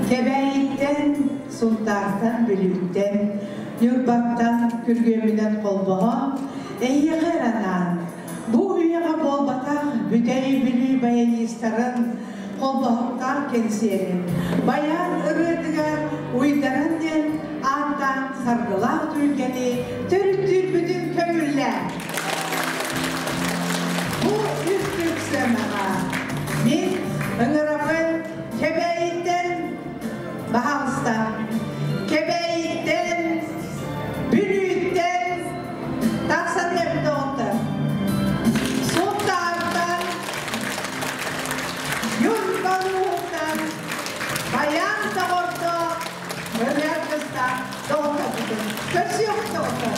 Кэбээйиттэн, Сунтаартан, Бүлүүттэн, Ньурбаттан күргүөмүнэн холбоһон, эһиэхэ эрэ анаан, бу үйэҕэ буолбатах Бүтэй Бүлүү баянистарын холбоһуктаах кэнсиэрин Байаан ырыатыгар уйдаран диэн ааттаан саргылаах түһүлгэни төрүттүүрбүтүн көҥүллээ. Бу үрдүк сыанаҕа мин ыҥырабын Кэбээйиттэн баһаалыста Кэбээйиттэн Бүлүүттэн тахсан кэлбит оҕоттор Сунтаартан Ньурбалууһуттан Баян доҕордо ырыа кыстаах доҕотторбутун көрсүөх доҕоттор.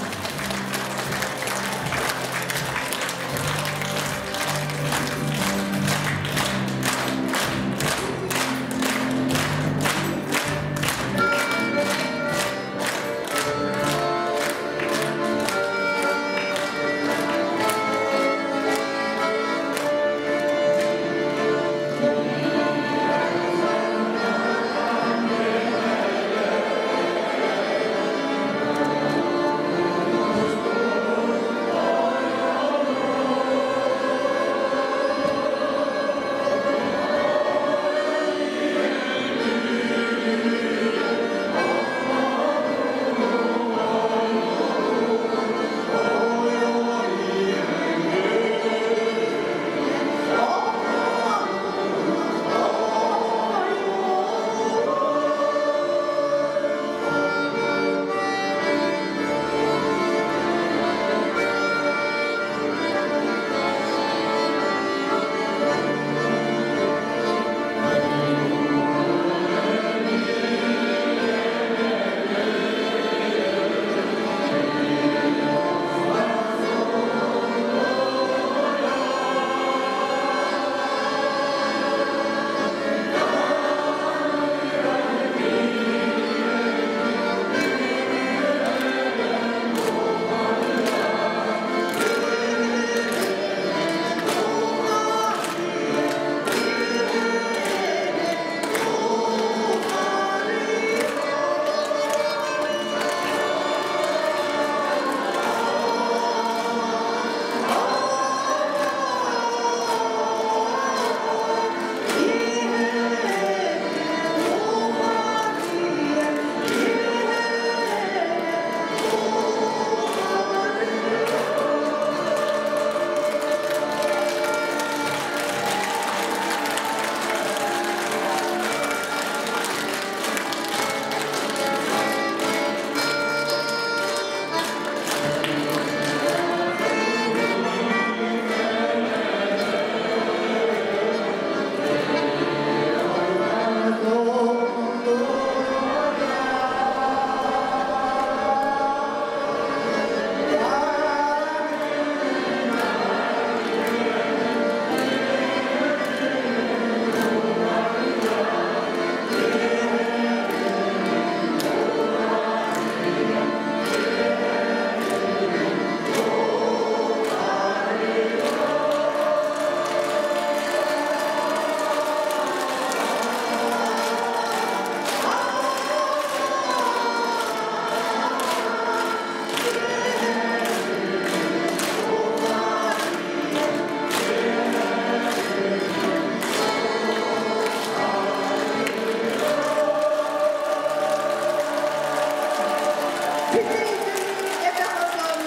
Бүтэй Бүлүү эбэ хотон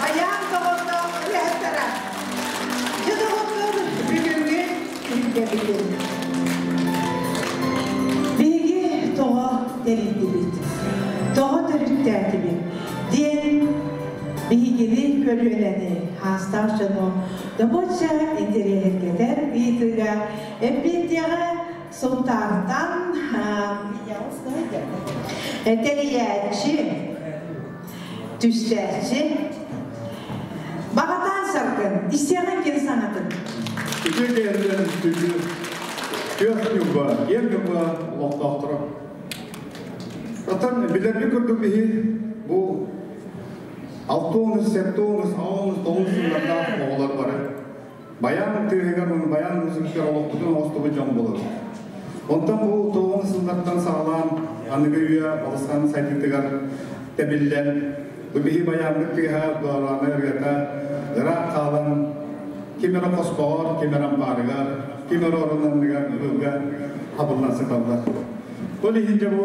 Байаан доҕордоох ырыаһыттара. Дьэ доҕоттор бүгүҥҥү түһүлгэбитин биһиги тоҕо тэрийдибит, тоҕо төрүттээтибит диэн биһигини көлүөнэни хаастаах дьону добуочча интэриэһиргэтэр ыйытыыга эппиэттиэҕэ Сунтаартан тэрийээччи, түстээччи Баҕатаан Саргын, истиэҕиҥ кини саҥатын. Үтүө кэлэн күндү күөх Ньурба, киэҥ Ньурба олохтоохторо. Оттон билэрбит курдук биһи бу 60, 70, 80, 90 сыллардаах оҕолор бары Баян тыаһыгар уонна баян музыкатыгар олохпутун оҥостубут дьон буолабыт. Онтон бу тоҕус сыллартан саҕалаан Аныгы үйэ балысхан сайдыытыгар тэбиллэн, бу биһи байааммыт тыаһа дуораана ырыата ыраах хаалан, ким эрэ хоспоҕор, ким эрэ ампаарыгар, ким эрэ орон анныгар ыһыылга хабыллан сыталлар. Ол иһин дьэ бу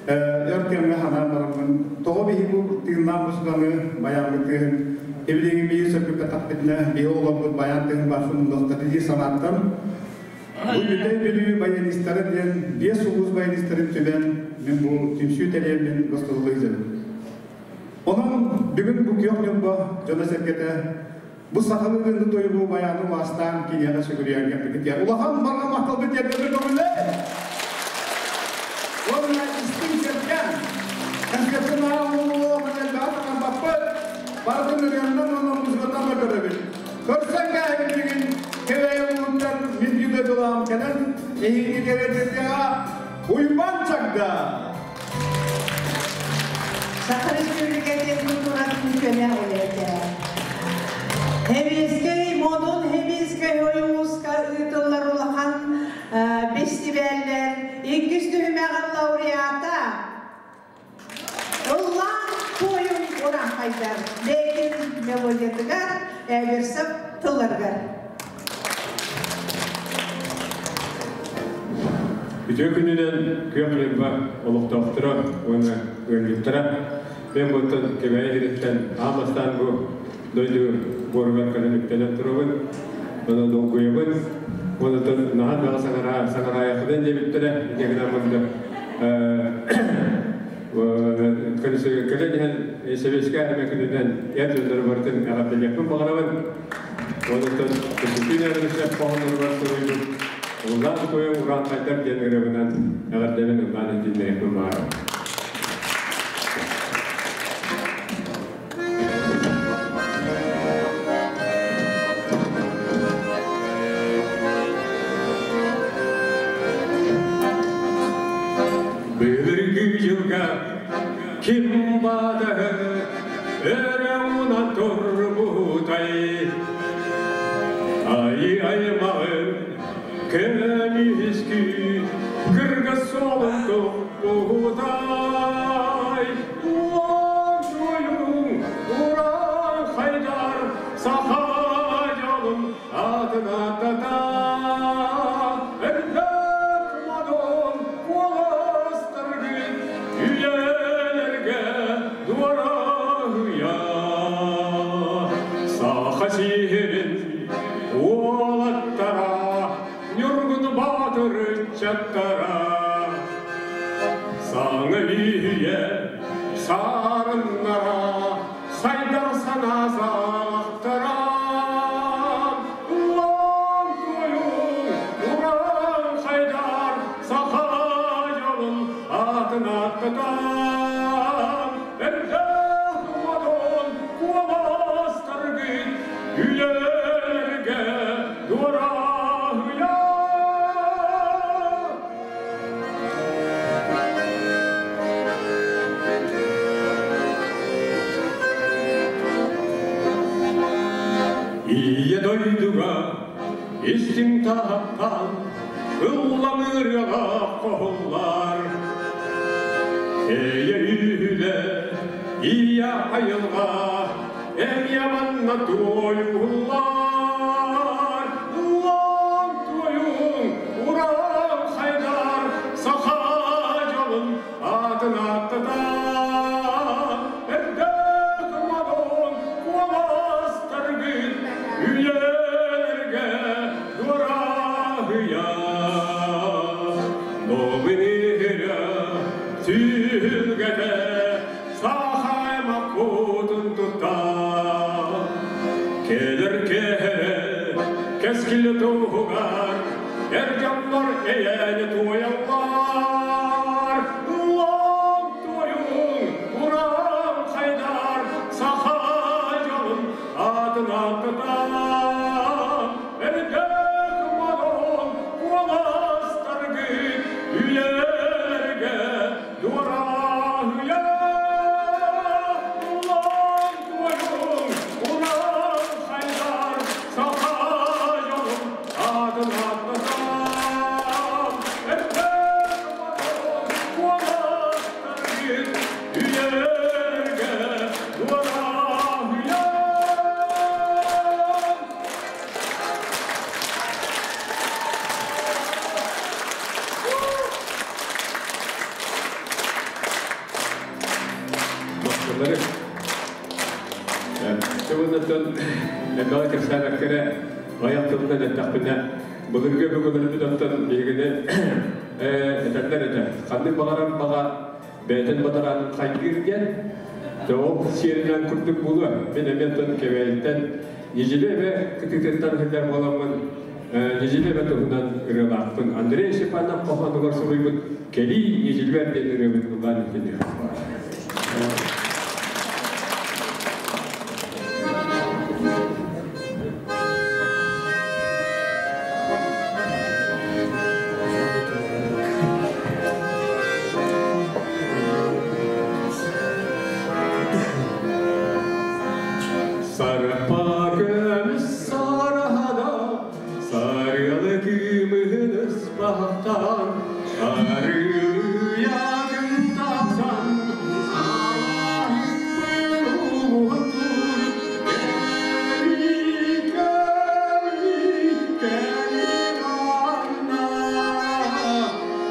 өр кэмҥэ ханаан бараммын, тоҕо биһи бу тыыннаах музыканы байааммыт тыаһын эбилигин биһи сөргүппэтэхпитинэ, биһи оҕолорбут байаан тыаһын барсын умнуохтара дии санааттан, бу Бүтэй Бүлүү баянистара диэн биэс улуус баянистарын түмэн, мин бу түмсүү тэрийэммин гостоллуу сылдьабын. Онон бүгүн бу күөх Ньурба дьоно-сэргэтэ бу сахалыы ырыаны тойугу байааны убаастаан киниэхэ сүгүрүйэн кэлбиккит улахан барҕа махталбыт тиэрдэбит көҥүллээ! Уонна истиҥ сэргэн, концертын аҕа элбэҕи саҥарбаппыт, барытын ырыаннан уонна музыкаттан да көрөбүт. Көрсөн кээһин билигин Кэбээйи улууһуттан мин биир дойдулаам кэлэн эһигини кэрэтиэҕэ Уйбаан Чагда! Саха Республикатын культуратын көнө үлэтэ. Хемийскэй модун Хемийскэй ойууска ыытыллар улахан фестиваллэр иккис түһүмэҕин лауреата Ыллаан туойун ураахайдар бэйэтин мелодиятыгар Эверсов тылларыгар. Үтүө күнүнэн Күөх Ньурба олохтоохторо уонна ыалдьыттара. Мен буттан Кэбээйи сириттэн аан бастаан бу дойду буоругар кэлэн үктэнэн турабын. Онон долгуйабын. Онтон наһаа баҕа саҥара саҥараайаххытын диэбиттэрэ. Инньэ гынан кэлэн иһэн Сэбиэскэй армия күнүнэн эр дьоннору барытын эҕэрдэлиэхпин баҕарабын. Онтон Константин Иванович хоһоонноругар суруйбут «Ыллаан туойуҥ урааҥхайдар» диэн ырыабынан эҕэрдэбин ыллаан иһитиннэриэхпин баҕарабын. Былыргы дьылга ким бадаһы өрө уна турбутай Ай аймаҕын көмүскүү кыргыз суолун туппутай Уон уран хайдар саха дьолун атын аттата Элбэх модун куоластаргыт үйэлэргэ дуораһыйа Саха сирин уолаттара Ньургун Баатыр ыччаттара Саҥа үйэ саарыннара сайдар санаа саҕахтара Улаан туойун уран хайдар саха дьолун атын ааттатан Элбэх модун куоластаргыт үйэлэргэ дуораһыйа. Ийэ дойдуга истиҥ таһаптан ыллаҥырыаҕа хоһуллар. Эйэ үлэ, ийэ айылҕа, эмиэ манна туойуллар. Улаан туойуҥ, уран хайдар, саха дьолун атын аттатан. Эрдээх модун куоластаргыт үйэлэргэ дуораһыйа. Новый түһүлгэтэ сахай макутун туттан. Кэлэр кэһэ кэскил туһугар эр дьоннор эйэни туойаллар. Улаан туойуҥ, уран хайдар саха дьолун атын аттатан. Эрдээх модун куоластаргыт үйэлэргэ дуораһыйа. Улаан туойуҥ, уран хайдар саха дьолун атын аттатан. Эрдээх сыллары. Тыбыннаттан элбэҕи кэпсээбэккэ эрэ аҕыйах тылынан эттэхпинэ, былыргы өбүгэлэрбит оттон биһигини этэллэр этэ. Ханнык баҕарар баҕа бэйэтин бадараанын хайгыыр диэн, ол сиэринэн курдук буолуо. Мин эмиэ оттон Кэбээйиттэн Ньидьили эбэ кытыытыттан сылдьар буоламмын, Ньидьили эбэ туһунан ырыалаахпын. Андрей Степанов хоһоонугар суруйбут «Кэлии Ньидьилибэр» диэн ырыабын ыллаан иһитиннэриэхпин баҕарабын. Сарпа көмүс сараһада сарыалы кыымыһын ыспахтан арыйагын тахсан алаһыппын уутур кэли кэли кэли манна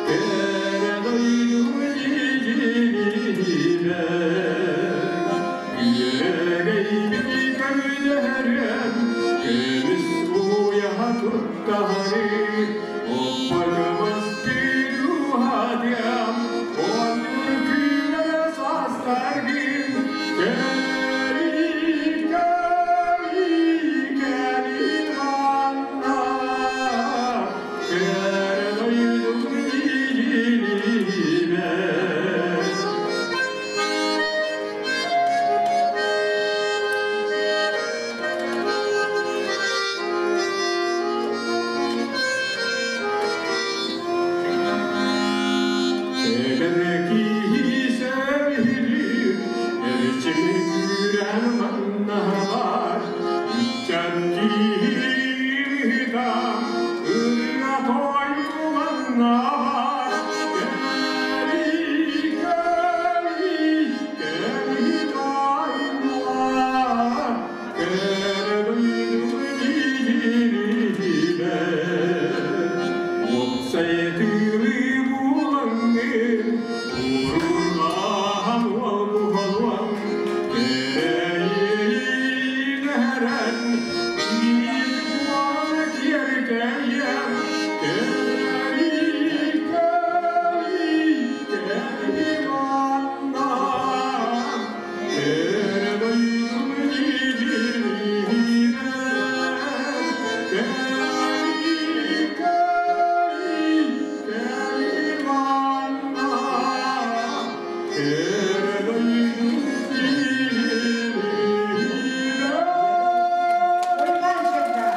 кэрэ дойду дьиибэ Үөрэгэйбити көрдөһөрүөм, көмүс уйаһа туттаһары, оппотомас күүһатыам, оннур күүрэ састаргын, кэри, кэри, кэри манна, кэрэ дойдум дьиибэ. Эдэр киһи сөбүлүүр, эрчими күүрэн маннаһар, ыччат киһи ыытан, ырыа тойук маннаһар. Кэли, кэли, кэли тайна, кэрэ дойду дьиибэ. Уопсай тыылы булаҥҥын, уруурҕаһан уолгуһалуаҥ, кэрэйиинэрэн, биир буолан киэркэйэн, кэли, кэли, кэли манна, кэрэ дойдум дьиибэ, кэли, кэли, кэли манна, кэрэ дойдум дьиибэ. Уйбаан Чагда.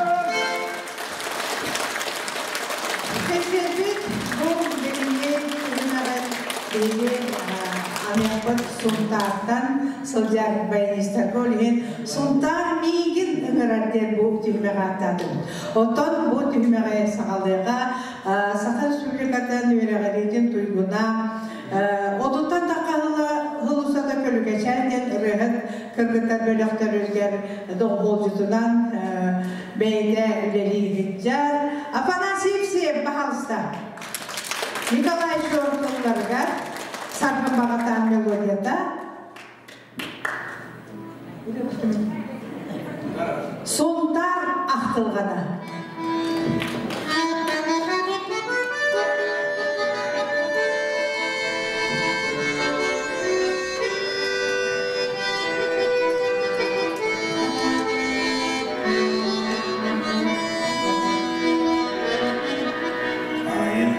Кэнсиэрбит бу билиҥҥи түһүмэҕин биһиги аныахпыт Сунтаартан сылдьар баянистарга, ол иһин «Сунтаар миигин ыҥырар» диэн бу түһүмэҕи ааттаатыбыт. Оттон бу түһүмэҕи саҕалыаҕа Саха Республикатын үөрэҕириитин туйгуна, отуттан тахха сыл устата Көлүкэчээн диэн ырыаһыт кыргыттар бөлөхтөрүгэр доҕуһуолдьутунан бэйэтэ үлэлии сылдьар Афанасий Евсеев, пожалуйста. Николай Чуор тылларыгар Саргын Баҕатаан мелодията «Сунтаар ахтылҕана». Айын.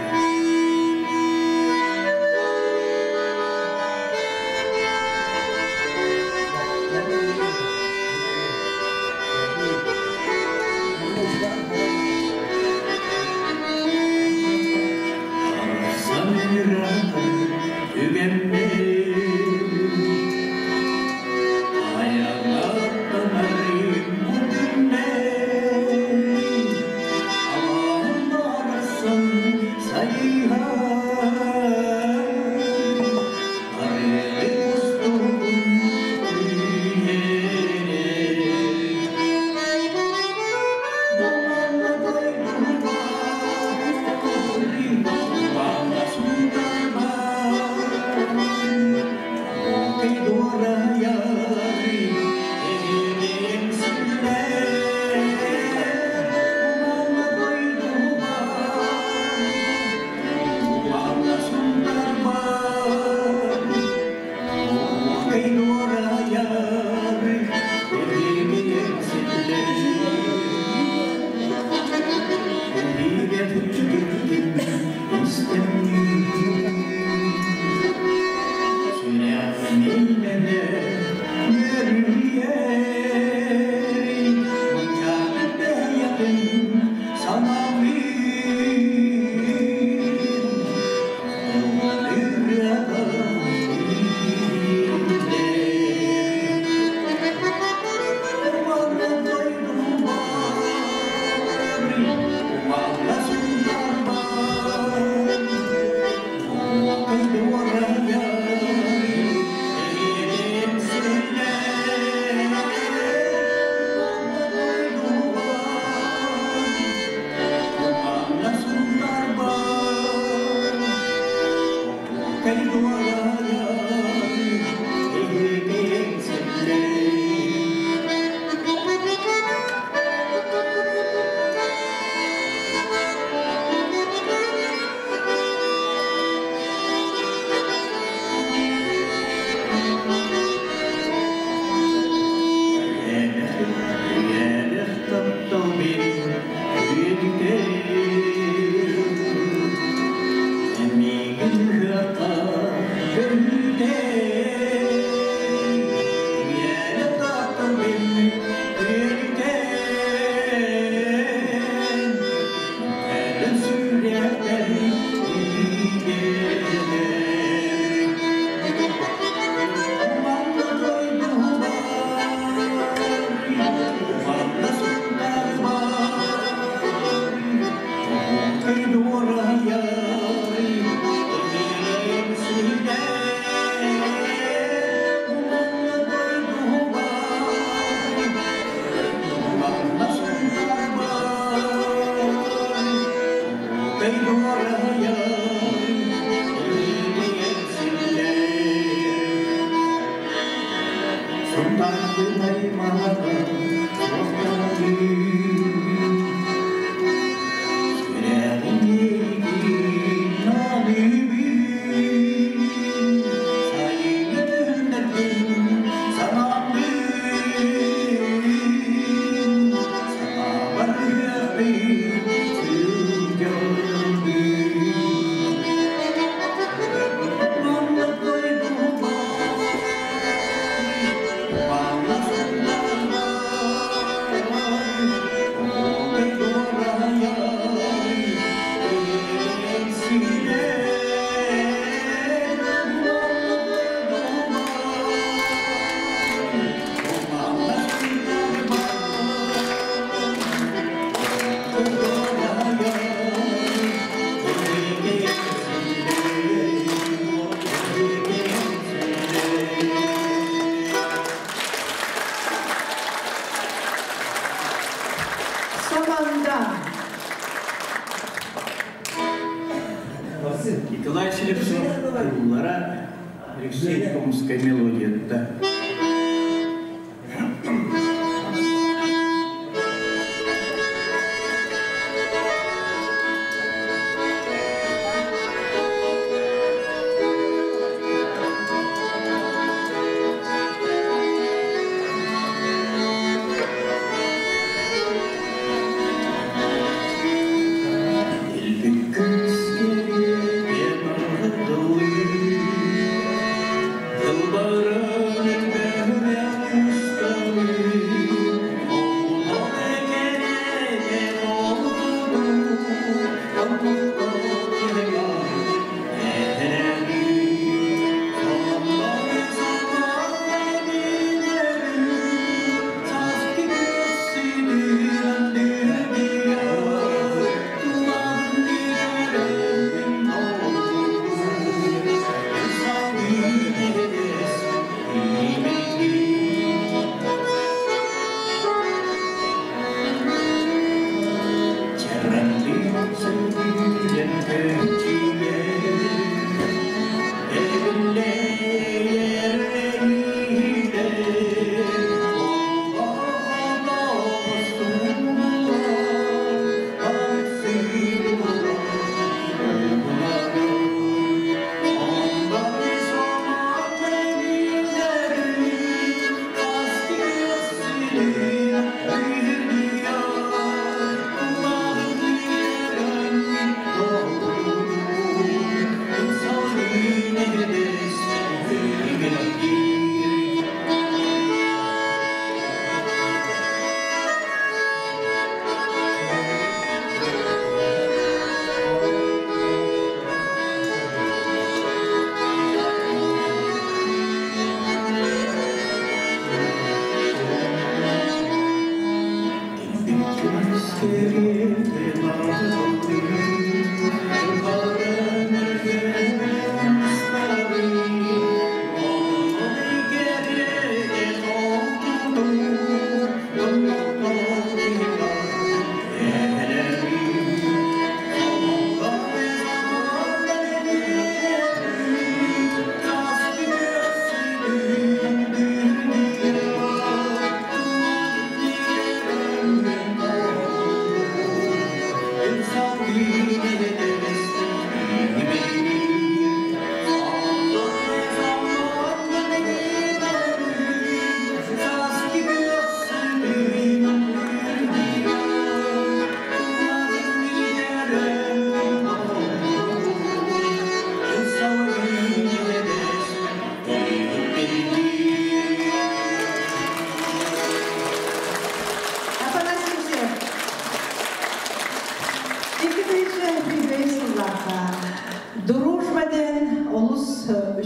Николай Слепцов тыллара, Алексей Томская мелодията.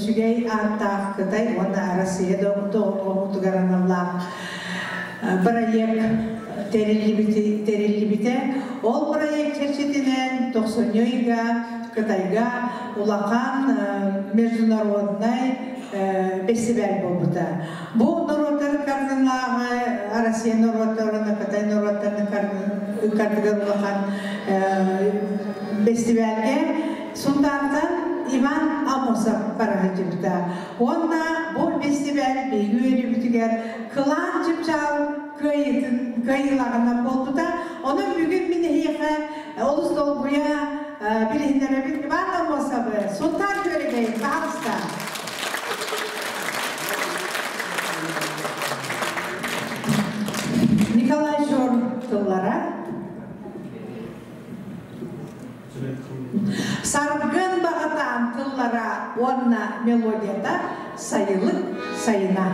үчүгэй ааттаах Кытай уонна Арассыыйа доҕордоһуутугар аналлаах бырайыак тэриллибитэ. Ол бырайыак чэрчитинэн тохсунньу ыйга Кытайга улахан международнай бэстибээл буолбута. Бу норуоттар ыккардынааҕы Россия норуоттарын, Кытай норуоттарын ыккардыгар улахан бэстибээлгэ Сунтаартан Иван Амосов бара сылдьыбыта. Уонна бу бэстибээл биһиги үөрүүбүтүгэр Кылаан Чыпчаал кыайыытын кыайыылааҕынан буолбута. Онон бүгүн мин эһиэхэ олус долгуйа билиһиннэрэбин Иван Амосовы, Сунтаар Күөрэгэйин, пожалуйста. Николай Жор тыллара. Саргын баҕатаан тыллара уонна мелодията Сайылык сайына.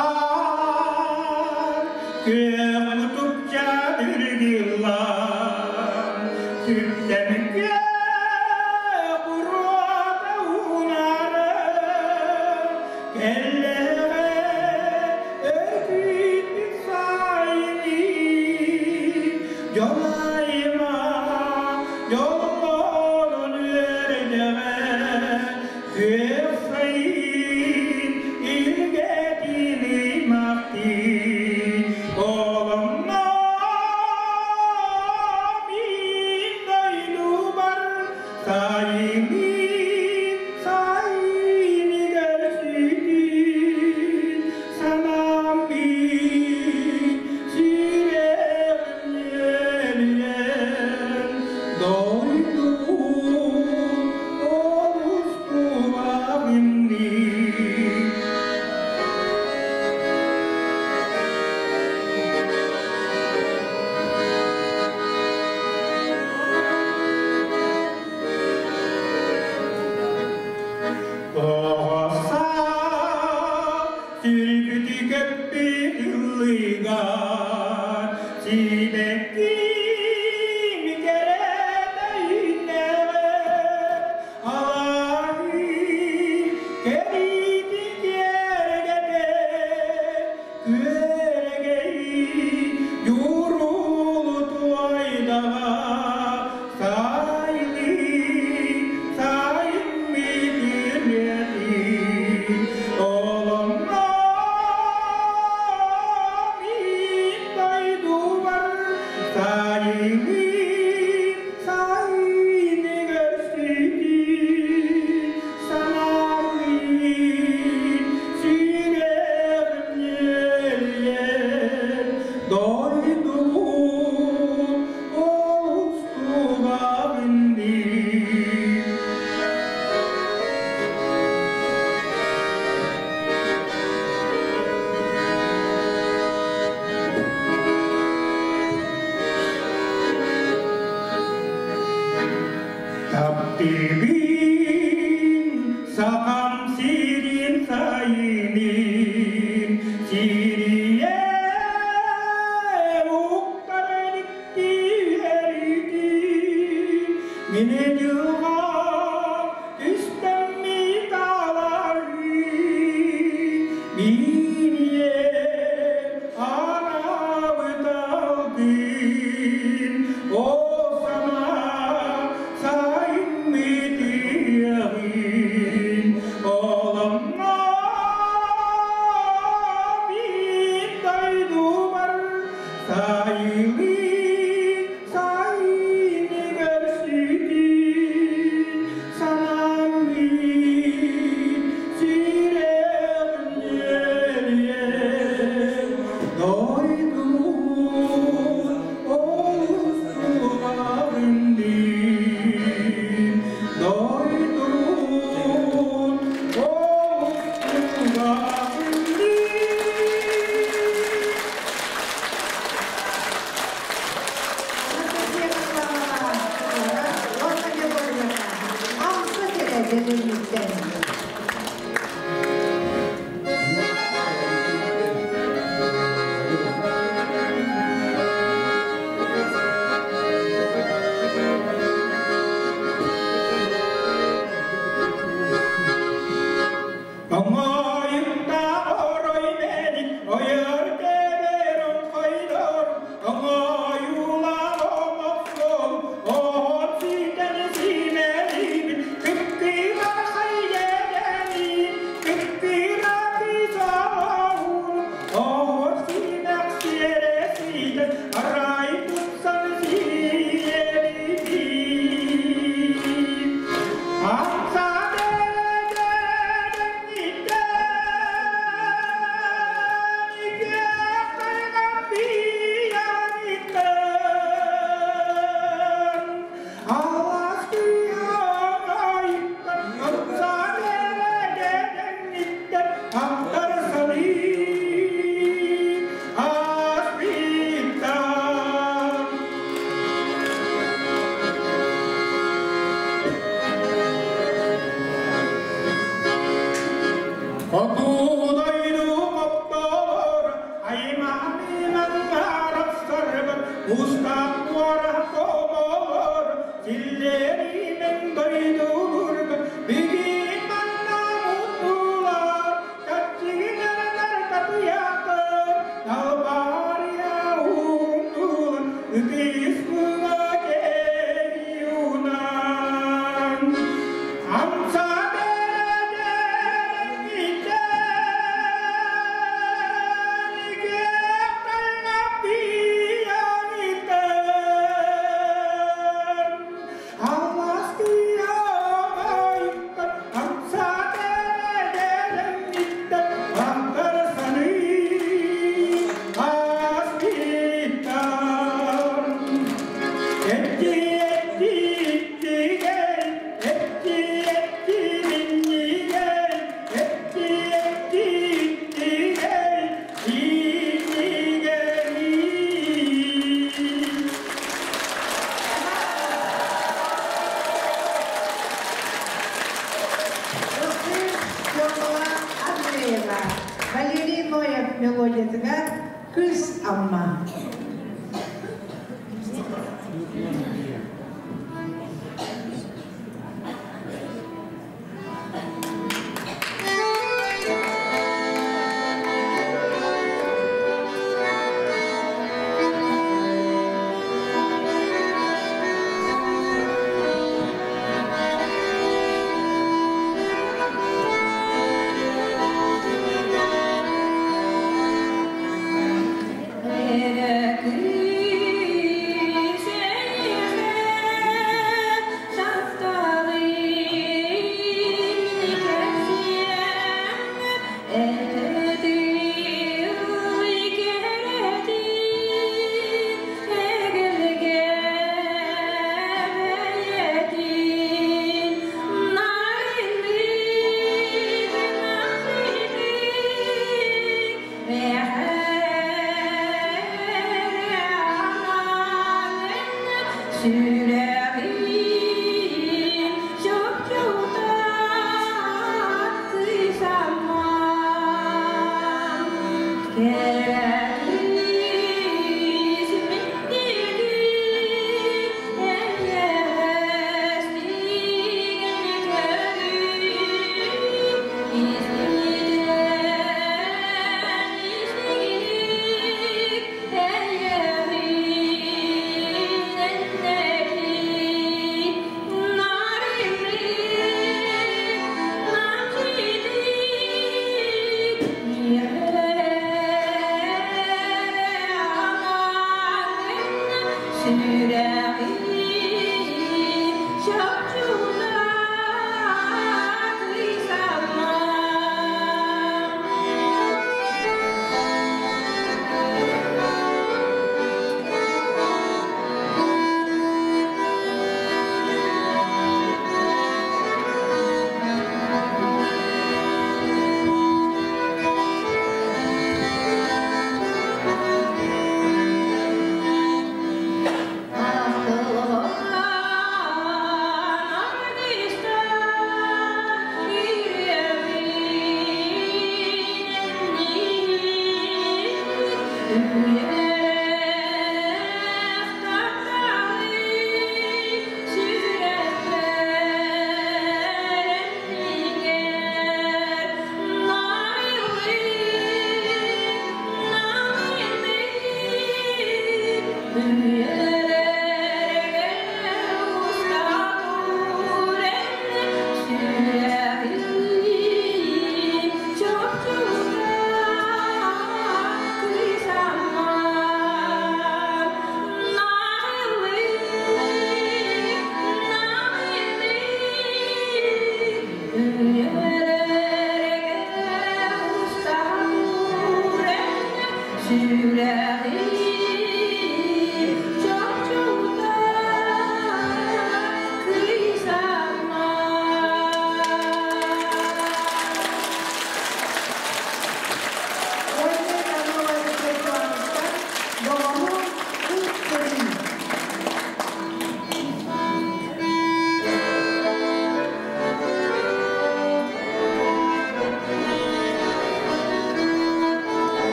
Аласпар күөх мутукча үргүллан, түптэмиккэ буруота уунары, кэллэҕэ өркүүппүт сайыны, дьон айма дьоллонон үөрдэҕэ, күөх сайын илгэтини махтыы, оломно мин дойдубар сайыны сайыныгар сүтүн санаам бит сүрэҕим үөрүйэн дойдум олус тулабын дии. Оҕо саас сүргүтү көппүт ыллыгар, сибэкким кэрэтэ үүннэҕэ, алааһы кэриити киэргэтэ, күөрэгэй дьурулу туойдаҕа, сайылыы сайыммыт үрэтин, оломно мин дойдубар сайылыы сайыныгар сүтүн санаалыын сүрэҕим үөрүйэн дойдум олус тулабын дии. Таптыыбын сахам сирин сайынын, сирийэ уктарын иттиэритин, мин дьылҕа түстэммит алары, мин ийэм анаабыт алтын, о санаа сайыммыт ыаҕын, оломно Хоту дойду хоптолор, аймаҕынан арахсарбат, муустаах муора хомолор, силлиэриинэн дойдулурбат, бүгүн манна муннулар, каччыгынарар татыйаатар, далбарыйа ууннулар, ытыс муҥа кэриунан. Амса Ыллыыр Фёкла Андреева, Валерий Ноев мелодиятыгар «Кыыс Амма». Эрэ кыыс эйиэхэ.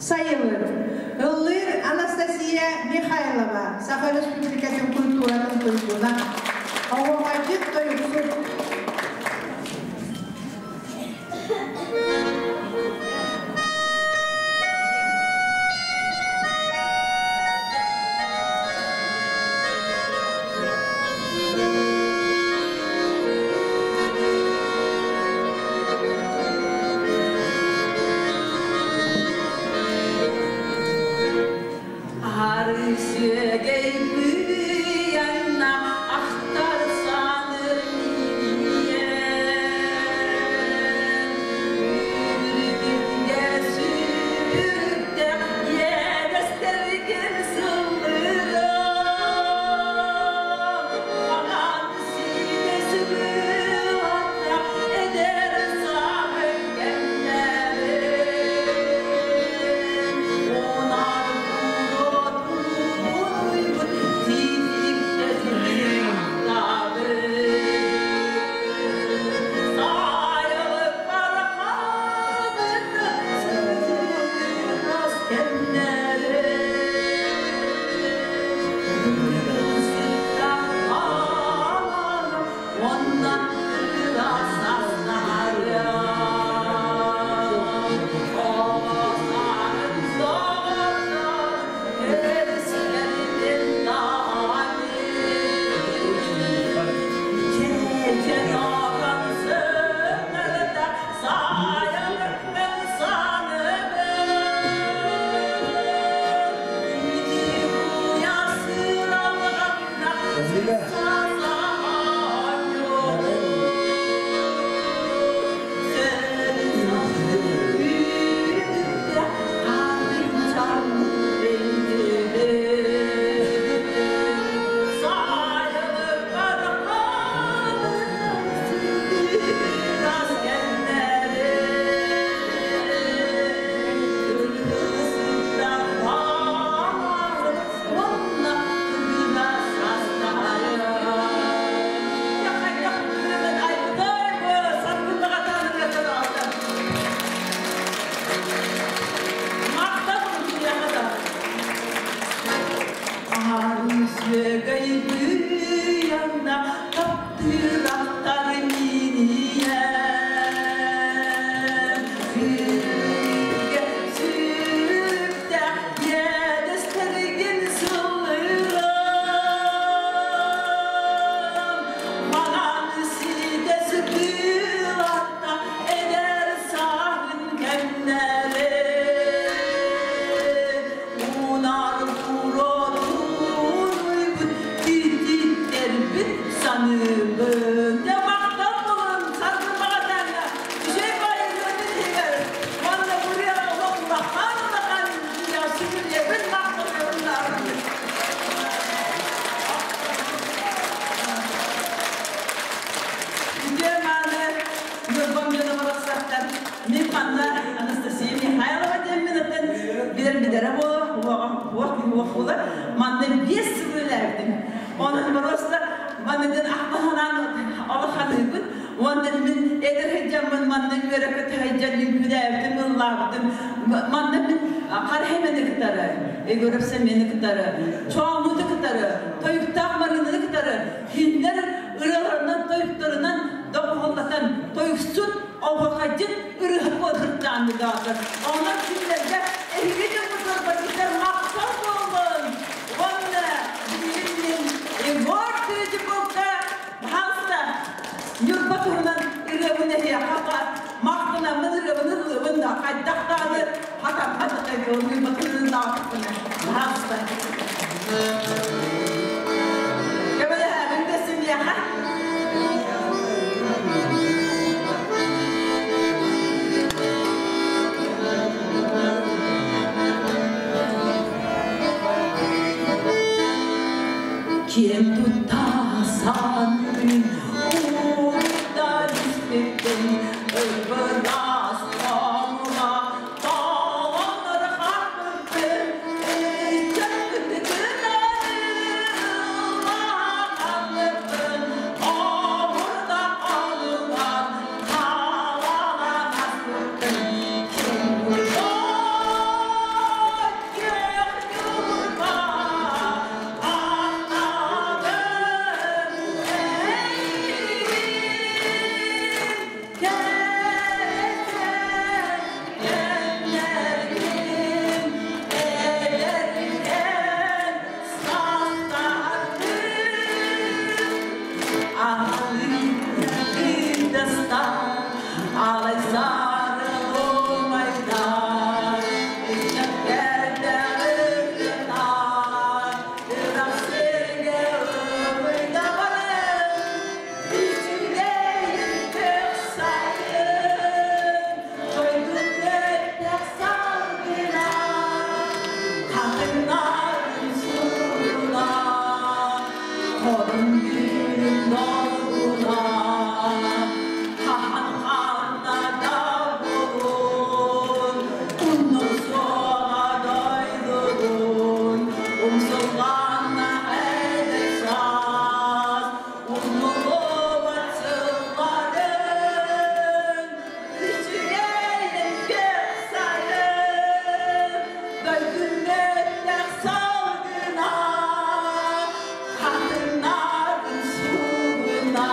Сайылыр. Ыллыыр Анастасия Михайлова, Саха Республикатын культуратын туйгуна. Оҕоҕойдьут тойуксут. Буолар. Манна 5 сыл үлэлээбитим. Онон просто манныгын ахтаһанан алаханыыбын. Онон мин эдэр сылдьаммын манна үөрэ-көтө сылдьан үҥкүүлээбитим, ыллаабытым. Манна мин Харахемени кытары, Егоров Семени кытары, Чоомуту кытары, Тойуктаах Марыыныны кытары кинилэр ырыаларынан, тойуктарынан доҕуһуоллатан тойуксут, оһуохайдьыт ырыаһыт буолбуттаан даҕатар. Онон кинилэргэ эһиги дьоммутугар барытыгар махтал буоллун! Уонна билигин мин Егор Третьяковка, пожалуйста, Ньурба туһунан ырыабын эһиэхэ махтанаммын ырыабын ыллыыбын да хайдах даҕаны хатаммат Ньурба туһунан даҕатыппына. Пожалуйста. Көмөлөһөбүн да симиэхэ. Киэн тутта саныыбын уута түспүппүн ып-ыраас хомуга толоннор хаппыппын ыччаппытын ыллаахаппыппын хомурда холугар хаалалан аспыппын ким күөх ньурба ахтабын эйигин кэрэчээн кэмнэргин эдэркээн саастаргын Алый алай сарылмайдар, Ырах сиргэ ымыйдаҕарын, Үчүгэйин көх сайын, Дойдун өттөх салгына, Хатыҥнарын суруна, Хотун күнүн долгуна, Хаһан ханна да буолун, Уннук суоҕа дойдугун, Умсулҕанна эдэр саас, Умнуллубат сылларын, Үчүгэйин көх сайын, Дойдун өттөх салгына, Хатыҥнарын суугуна,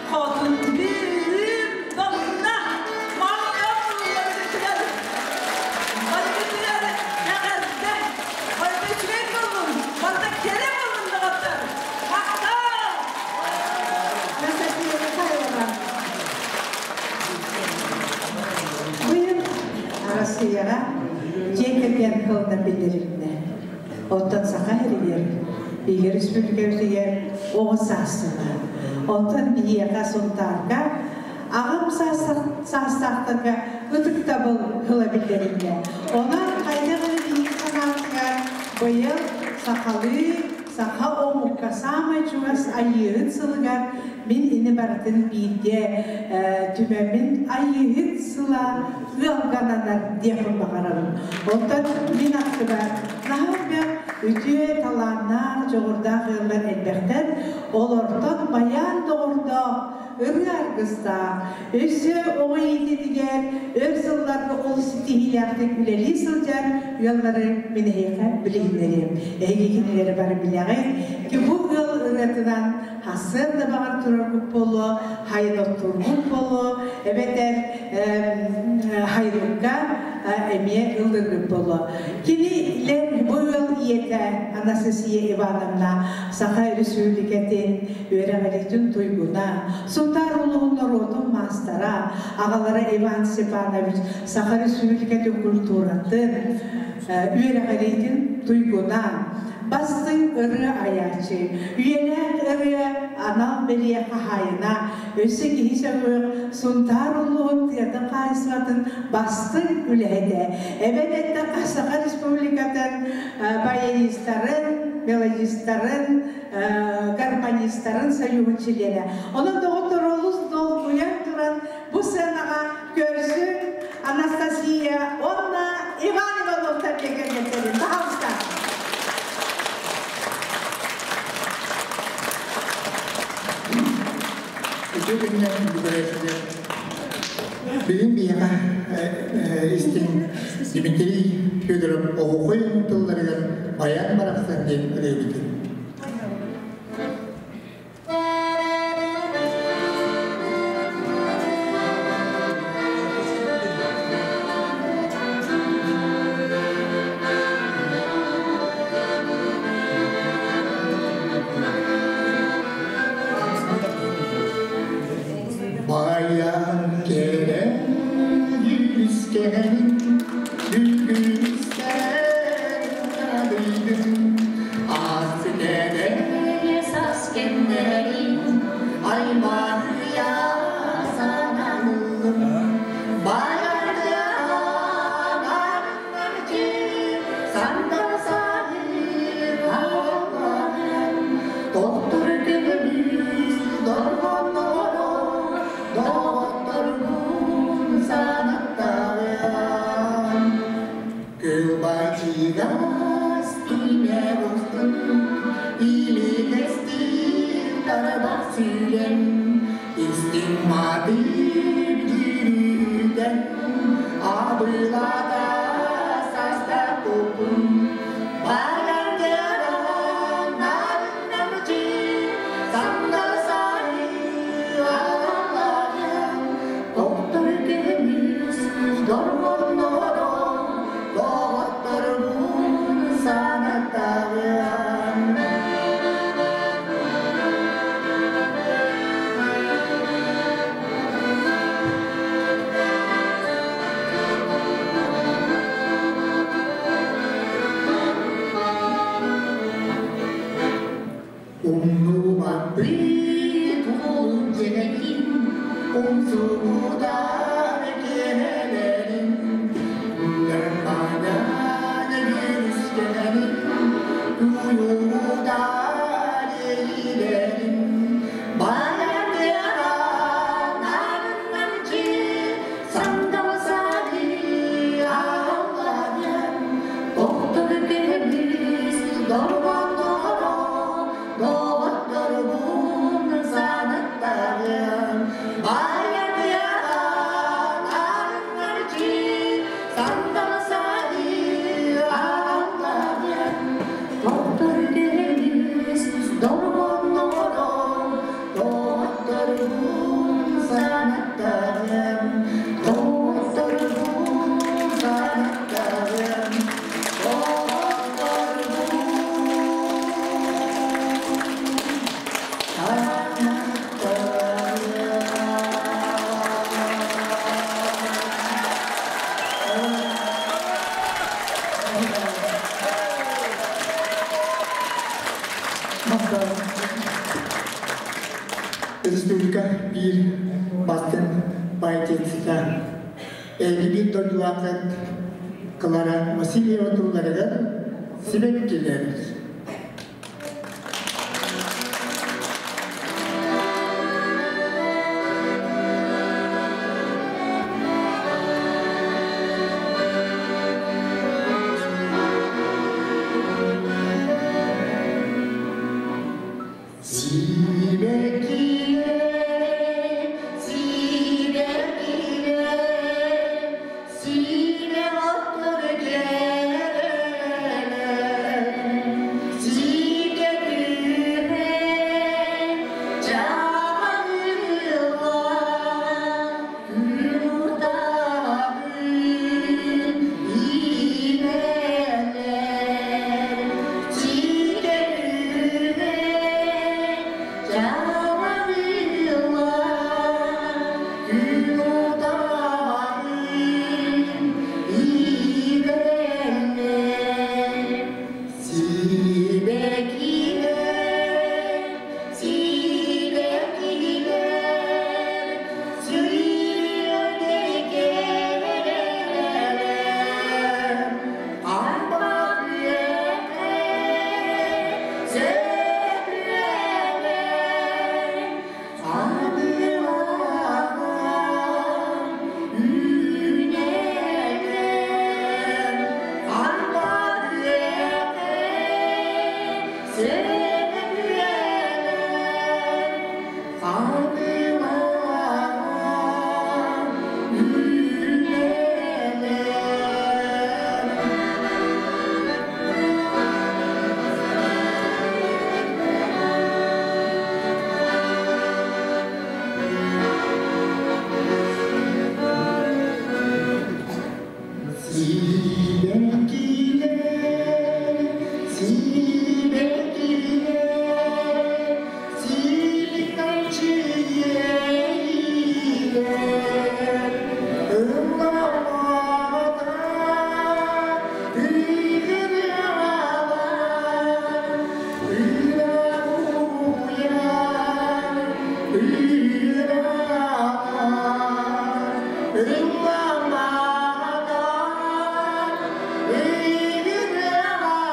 Хотун бүүрүм долгуна, Махтал барытыгар, барытыгар эҕэрдэ, барыта үчүгэй буоллун, барыта кэрэ буоллун доҕоттор. Махтал! Анастасия Михайлова. Быйыл Россияҕа дьиэ кэргэн сылынан биллэрилиннэ. Оттон Саха сиригэр, биһиги республикабытыгар оҕо саас сыла. Онтон биһиэхэ Сунтаарга аҕам саастаахтарга ытыктабыл сыла биллэрилиннэ. Онон хайдах эрэ биһиги санаабытыгар быйыл сахалыы, саха омукка саамай чугас Айыыһыт сылыгар мин ини барытын бииргэ түмэммин Айыыһыт сыла ыалгананар диэхпин баҕарабын. Оттон мин аттыбар наһаа элбэх үтүө талааннаах, дьоҕурдаах ыаллар элбэхтэр. Олортон байаан доҕордоох, ырыа аргыстаах, өссө оҕо иитиитигэр өр сылларга олус ситиһиилээхтик үлэлии сылдьар ыаллары мин эһиэхэ билиһиннэриэм. Эһиги кинилэри бары билэҕит. Ки бу ыал ырыатынан хассыан да баҕар тураргыт буолуо, хайын оттуургут буолуо, эбэтэр хайылыкка эмиэ ыллыргыт буолуо. Кинилэр бу ыал ийэтэ Анастасия Ивановна Саха Өрөспүүбүлүкэтин үөрэҕириитин туйгуна, Сунтаар улууһун норуотун маастара, аҕалара Иван Степанович Саха Өрөспүүбүлүкэтин культуратын, үөрэҕириитин туйгуна, бастыҥ ырыа айааччы, үйэлээх ырыа анал бэлиэ хаһаайына, өссө киһи сөҕүөх Сунтаар улууһун тыатын хаһаайыстыбатын бастыҥ үлэһитэ, эбэн эттэххэ Саха Республикатын баянистарын, мелодистарын, гармонистарын союһун чилиэнэ. Онон доҕоттор олус долгуйан туран бу сценаҕа көрсүҥ Анастасия уонна Иван Ивановтар кэргэннэрин. Пожалуйста. Үтүө күнүнэн күндү көрөөччүлэр. Бүгүн биһиэхэ истиҥ Дмитрий Федоров Оһуохай тылларыгар Байаан барахсан диэн ырыабытын. Баян кэрэ дьүрүскэн бүгүн арыйдым аас сас кэмнэрин айманыйа сананыллым Доктор көмүс дорҕонноро доҕотторбун санаттаҕыам. Кылбачыгас киинэ устун илигэстик тарбах сүүрэн истиҥ матыып дьүрүтэн абылата састаппыппын. Умнубаппыт улун дьэнэгин, умсугутар киэһэлэрин, Нырманан бүрүскэнин, уйугутар иэйиилэрин. Баян нарыннамчы, сандал саги алладьан, Доктор көмүс дорҕонноро, доҕотторбун санаттаҕым. Баян нарыннамчы, сандал саги алладьан, Доктор көмүс дорҕонноро, доҕотторбун санаттаҕым. Доҕотторбун санаттаҕым. Доҕотторбун санаттаҕым. Республика биир бастыҥ поэтессата эһиги дойдулааххыт Клара Васильева тылларыгар сибэккилэр. Сибэккилэр, сибэккилэр, сибэ оттор кэрэлэр. Сибэккилэр, силикальчиелер, ылламата, тыгырыалар, ырабуйар, ыралар, ылламата, тыгырыалар.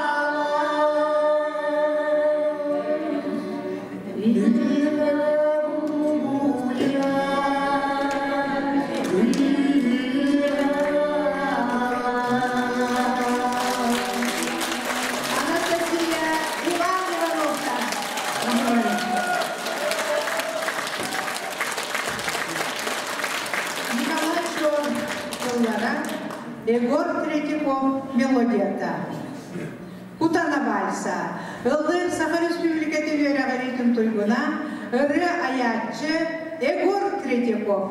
Анастасия Иван Ивановтар. Николай Чор тыллара, Егор Третьяков мелодията. Кутана вальса. Ыллыыр Саха Республикатын үөрэҕириитин туйгуна, ырыа айааччы Егор Третьяков.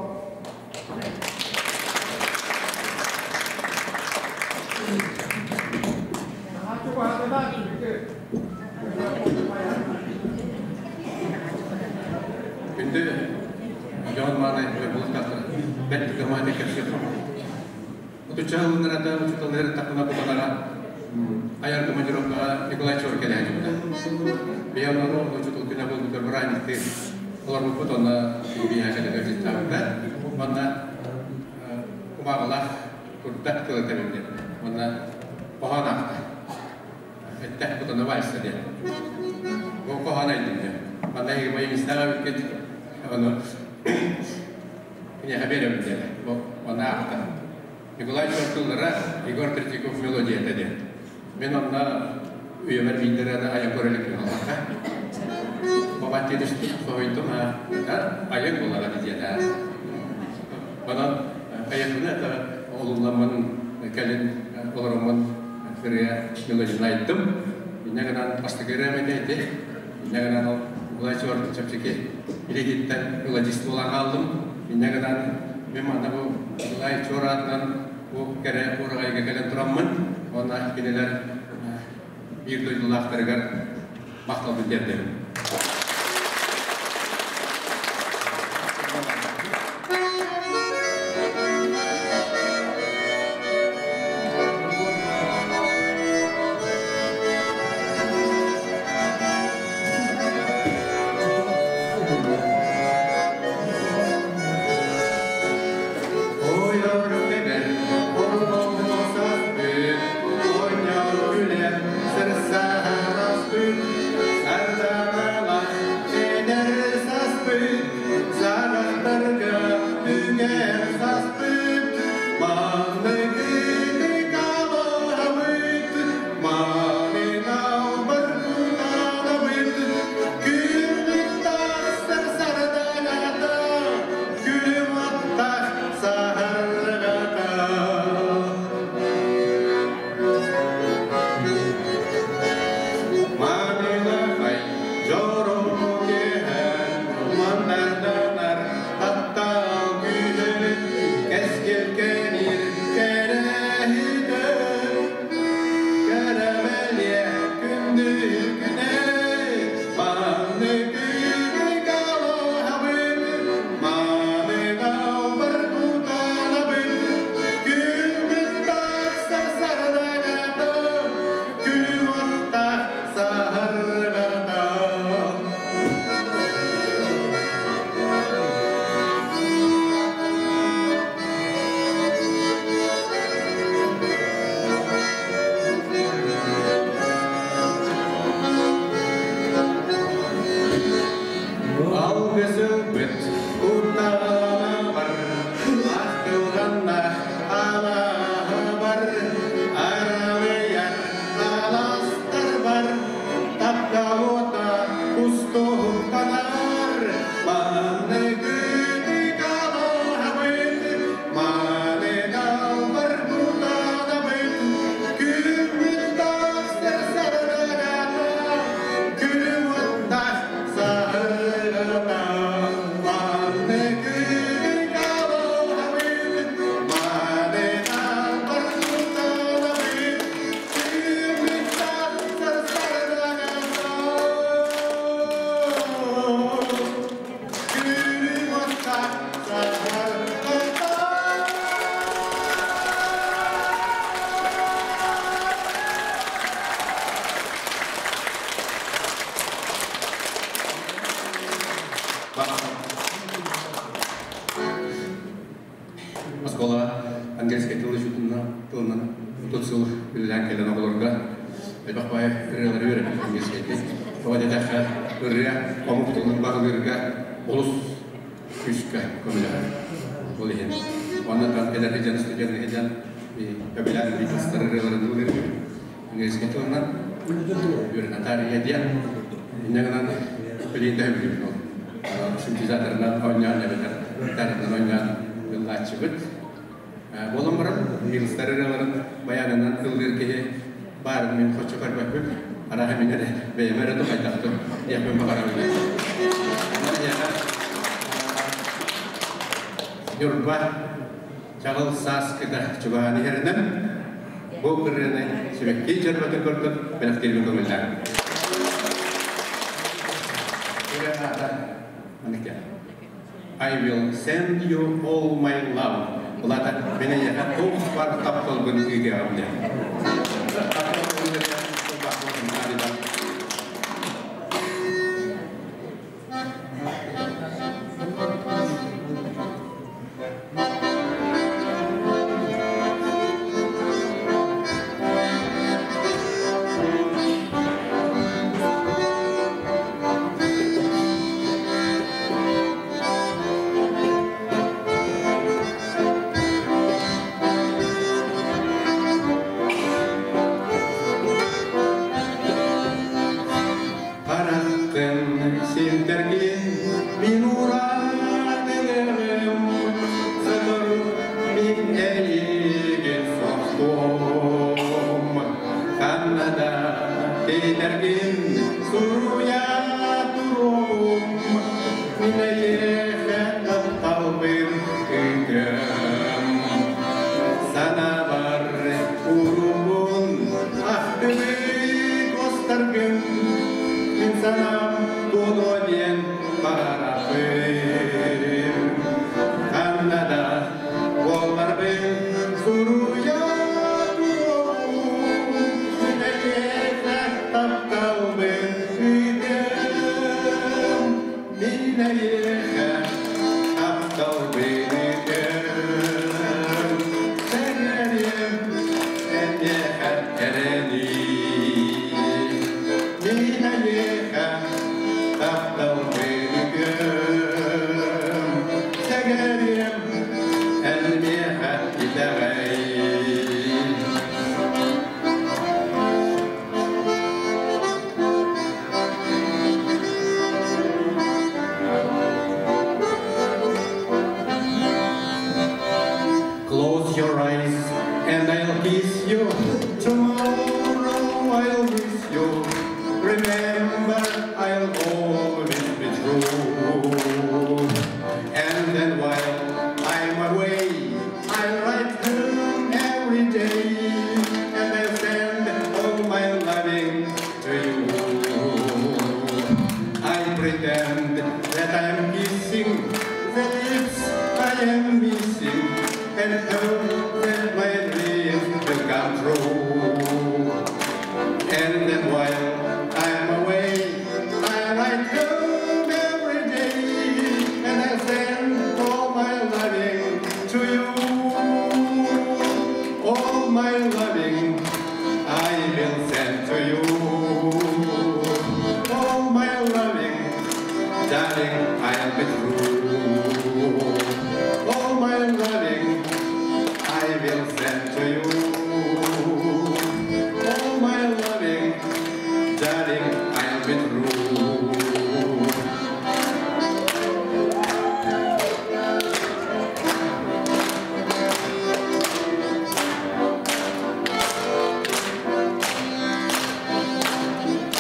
Күндү дьон мааны бултахтар бэрт гамааны кэпсиэх. Отучча ылыннарата учууталлар тахына кутанара айар командировкаҕа Николай Чор кэлээччибитэ. Бэйэ онору учуутал күнэ буолбутар бырааһынньыктыы олорбуппут, онно биһиэхэ кэлэн ыалдьыттаабыта. Манна кумааҕылаах курдат тыла тэбиннэ. Манна хоһоон аахта. Эттэх кутана вальса диэн. Бу хоһоон айдым диэн. Манна эһиги баянистаах эбиккит. Ону киниэхэ биэрэбин диэн. Бу онно аахта. Николай Чор тыллара, Егор Третьяков мелодията диэн. Мин онно үйэбэр биирдэрэ да айан көрө иликпин аллахха. Бабан тиэтиштим, соһуйдум, айан буолара диэн. Онон айанмын это олулламмын кэлин олороммун ырыа мелодияны айдым. Инньэ гынан бастакы ырыам этэ ити. Инньэ гынан ол Николай Чор чэпчэки илиититтэн мелодист буолан хааллым. Инньэ гынан мин манна бу Николай Чор аатынан бу кэрэ уораҕайга кэлэн тураммын, уонна кинилэр биир дойдулаахтарыгар махталбын тиэрдэбин. Ойор тэбэр орулоҥ саспыт, оонньоон күлэр сырсаһараспыт, сардаҥалах эдэр саспыт, сарахтарга үгэр саспыт, маҥнайгыны калаһабыт, маанынан баргутанабыт, күммүт тахсар сардаҥата, күлүм аттах саһарҕата. Манылахай дьоро киэһэ мандарданар таптал күүһүн. баҕайы ырыалары үөрэппит английскайдыы. Тоҕо диэтэххэ, ырыа омук тылын баһылыырга олус күүскэ көмөлөһөр. Ол иһин. Уонна эдэр сылдьан студент сылдьан көбүлээн Битлстар ырыаларын ыллыыр английскай тылынан үөрэнэ таарыйа диэн. Инньэ гынан билигин да сөбүлүүбүн ол. Синтезаторынан оонньоон эбэтэр гитаранан оонньоон ыллааччыбыт. Буолан баран, Битлстар ырыаларын баянынан ыллыыр киһи баарын мин хоччо көрбөппүн. Арааһа мин эрэ бэйэм эрэ тухайдахтым диэхпин баҕарабын. Ньурба чаҕыл сааскыта чугаһаан иһэринэн бу ырыаны сибэкки дьөрбөтүн курдук бэлэхтиирбин көҥүллээн. Ырыа аата маннык I will send you all my love. Улаата мен эйиэхэ туох бар тапталбын ыытыаҕым диэн. Хараххын сирдэргин мин ураан ылыам, сотору мин эйигин сохтуом. Ханна да тиийдэргин суруйа туруом, мин эйиэхэ тапталбын ыытыам. Санаабар уруубун ахтыбыт уостаргын, мин санаам туолуо диэн баҕарабын. Ханна да буолларбын суруйа туруом, мин эйиэхэ тапталбын ыытыам. Мин эйиэхэ тапталбын ыытыам. Сэрэриэм эйиэхэ эрэниим. Мин эйиэхэ тапталбын ыытыам. Сэгэриэм эн миэхэ итэҕэй. Close your eyes and I'll kiss you. Tomorrow I'll miss you. Remember, I'll always be true. And then while I'm away, I'll write home every day, and I'll send all my loving to you. I pretend that I'm kissing the lips I am missing, and hope that my dreams will come true. And then while I'm away, I write home every day, and I send all my loving to you. All my loving I will send to you. All my loving, darling, I'll be true. All my loving I will send to you. All my loving, darling, I'll be true.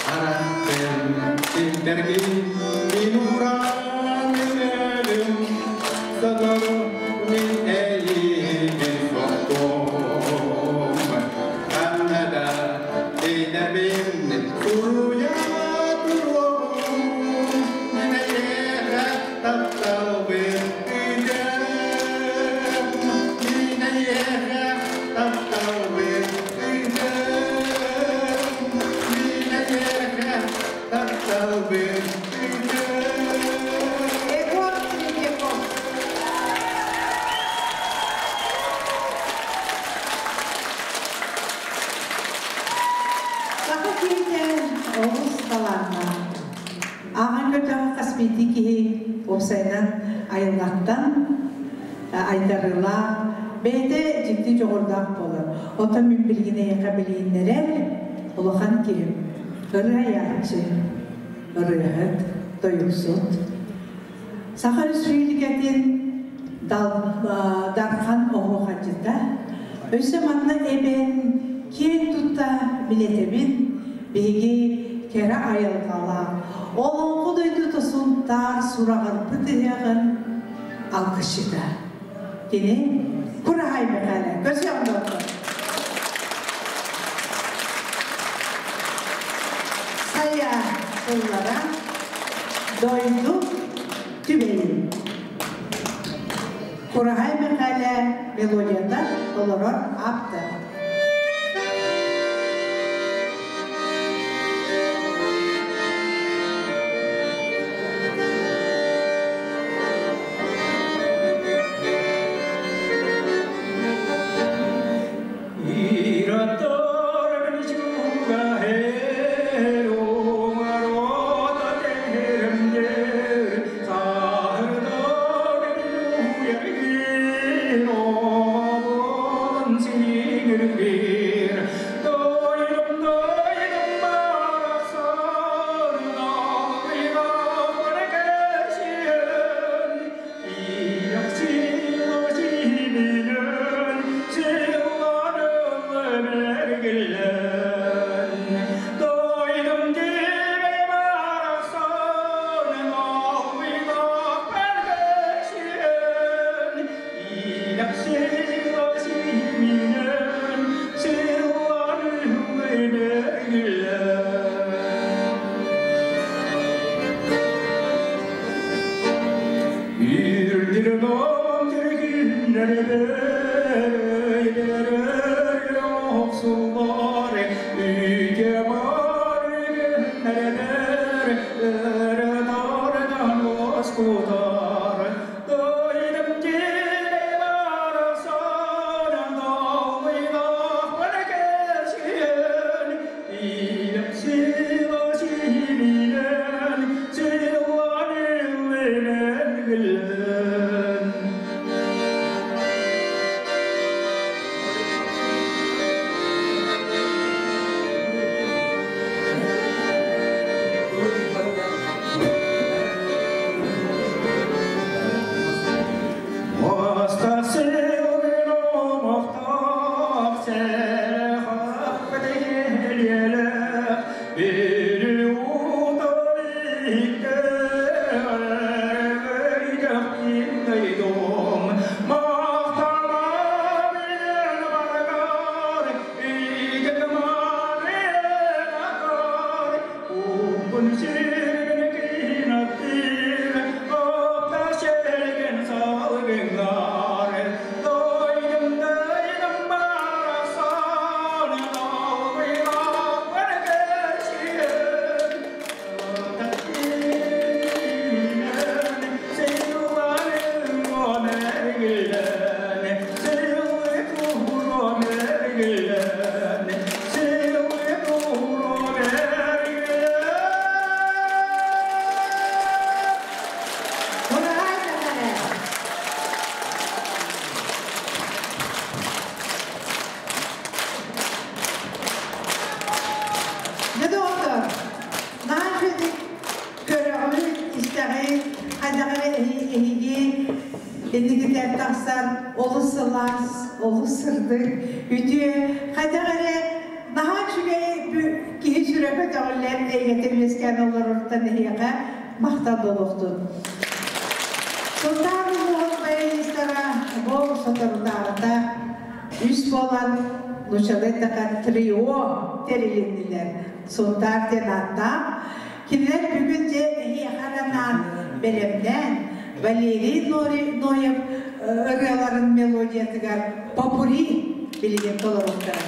Хараххын симтэргин мин ууран ылыам, сотору мин эйигин сохтуом. Ханна да тиийдэрбин суруйа туруом, мин эйиэхэ тапталбын ыытыам. Мин эйиэхэ тапталбын ыытыам. Мин эйиэхэ тапталбын ыытыам. Егор Третьяков. Саха киһитэ олус талааннаах. Ааҕан көрдөҕө хас биирдии киһи уопсайынан айылҕаттан айдарыылаах, бэйэтэ дьикти дьоҕурдаах буолар. Оттон мин билигин эйиэхэ билиһиннэрэр улахан киһим, ырыа айааччы, ырыаһыт, тойуксут. Саха Өрөспүүбүлүкэтин Дархан оһуохайдьыта. Өссө манна эбэн киэн тутта билэтэбин биһиги кэрэ айылҕалаах Олоҥхо дойдута Сунтаар сураҕырбыт ыһыаҕын алгысчыта. Кини Кураһай Мэхээлэ. Көрсүөҕүҥ доҕоттор. Сайа тыллара дойду түбэйин. Кураһай Мэхээлэ мелодията толорор ааптар. Трио тэрилиннилэр. Сунтаар диэн ааттаах. Кинилэр бүгүн дьэ эһиэхэ анаан бэлэмнээн Валерий Ноев ырыаларын мелодиятыгар попури билигин толоруохтара.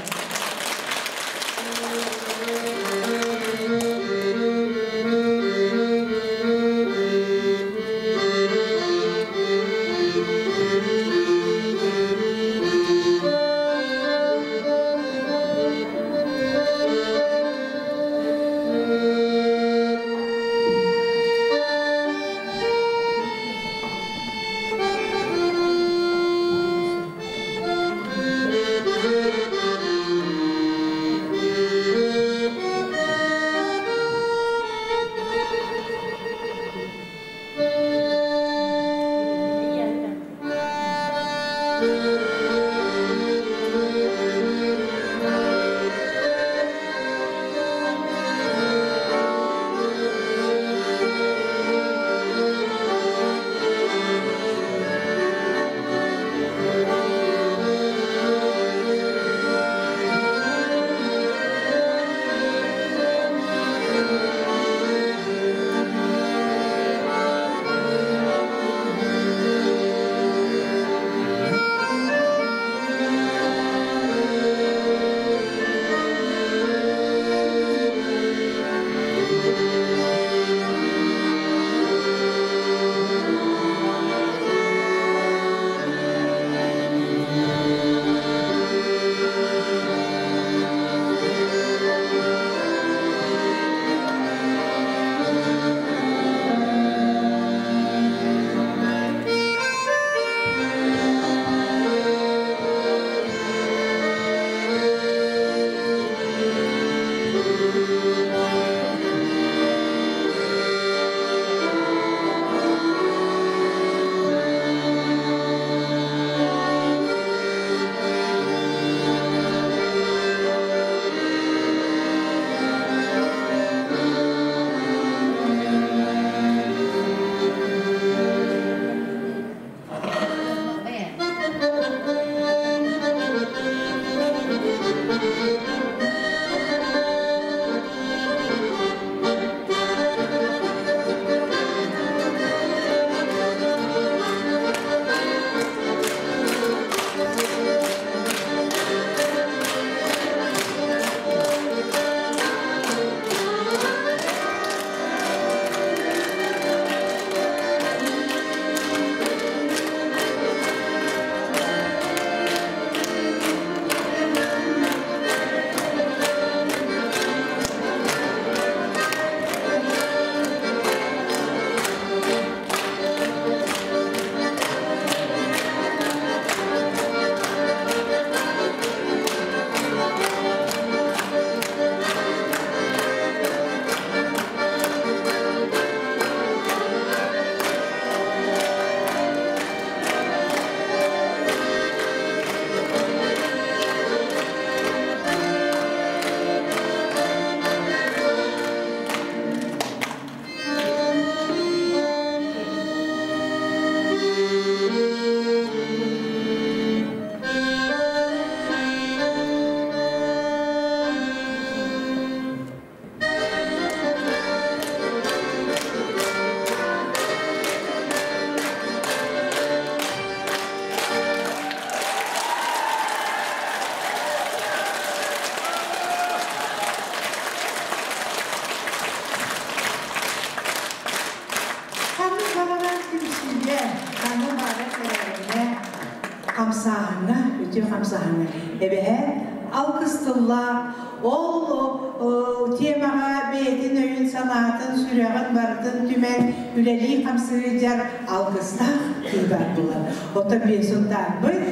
үтүө хамсааһыҥҥа эбэһээт алгыс тыллаах, ол темаҕа бэйэтин өйүн-санаатын, сүрэҕин барытын түмэн үлэлии-хамсыы сылдьар алгыстаах киһи баар буолар. Оттон Бесунтаарбыт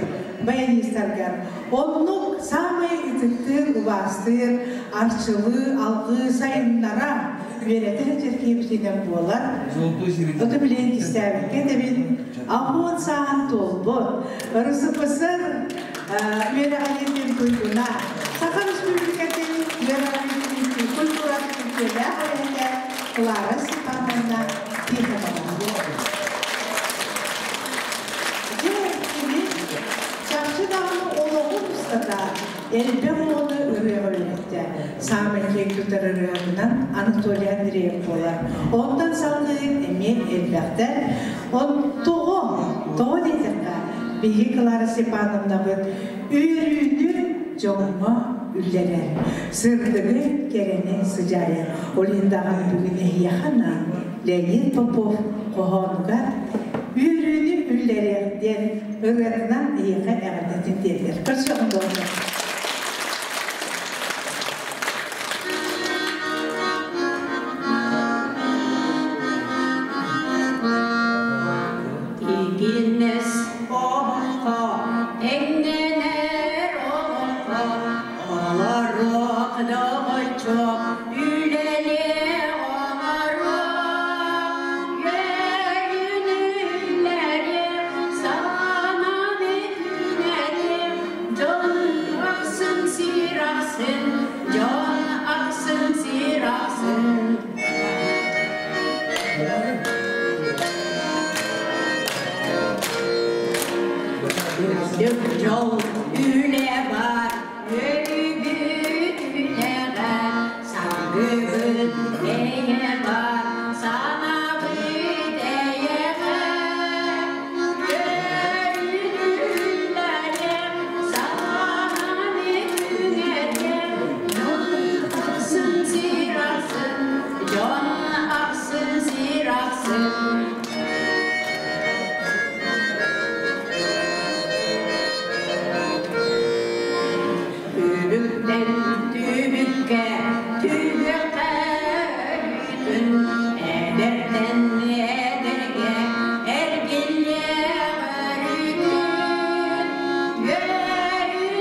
баянистаргар оннук саамай ытыктыыр, убаастыыр, арчылыы, алгыы, сайыннара үөрэтэ сылдьар киһибитинэн буолар. Ото билигин кистээбиккэ этэбин, 60 сааһын туолбут, РСФСР үөрэҕириитин туйгуна, Саха Республикатын үөрэҕириитин культуратын үтүөлээх үлэһитэ Клара Степановна Тихонова. Дьэ, кини чахчы даҕаны олоҕун устата элбэх оҕону ырыаҕа үөрэттэ. Саамай киэҥ тутар ырыаһытынан Анатолий Андреев буолар. Онтон салгыы эмиэ элбэхтэр. Он тоҕо? Тоҕо диэтэххэ, биһиги Клара Степановнабыт үөрүүнү дьоҥҥо үллэрэр, сырдыгы, кэрэни сыдьаайар. Ол иһин даҕаны бүгүн эһиэхэ анаан Леонид Попов хоһоонугар үөрүүнү үллэриэх диэн ырыатынан эһиэхэ эҕэрдэтин тиэрдэр. Көрсүөҕүҥ доҕоттор! Тигинэс олоххо тэҥнэнэр олоххо олоруох доҕоччуок үлэлиэх оҥоруох үөрүнүллэриэх санааны түҥэтиэх дьон ахсын сир ахсын дьон ахсын сир ахсын. Үрдүк дьол үлэ бар, өлүүбүт үлэҕэ, саргыбыт эйэ бар, санаабыт эйэҕэ. Көрүллэрем, санааны түҥэтем, дьон ахсын сир ахсын, дьон ахсын сир ахсын. Түбүктэн түбүккэ, түбүөххэ өрүүтүн, эдэртэн эдэргэ эргиллиэх өрүүтүн.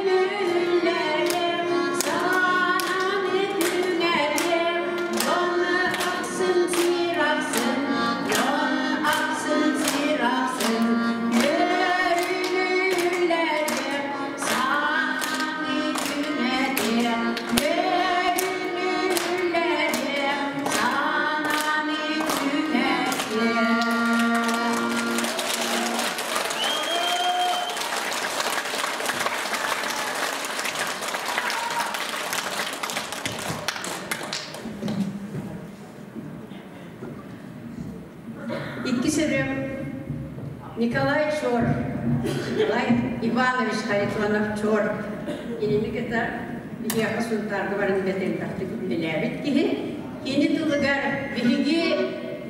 Үөрүнүллэргэ, санааны түҥэргэ, дьон ахсын сир ахсын, дьон ахсын сир ахсын. Үөрүнүллэргэ, санааны түҥэтиэх, үөрүнүллэргэ, санааны түҥэтиэх. Иккис ырыам Николай Чор, Николай Иванович Харитонов Чор кинини кытта биһиэхэ Сунтаарга баран бэт элбэхтик үлэлээбит киһи. Кини тылыгар биһиги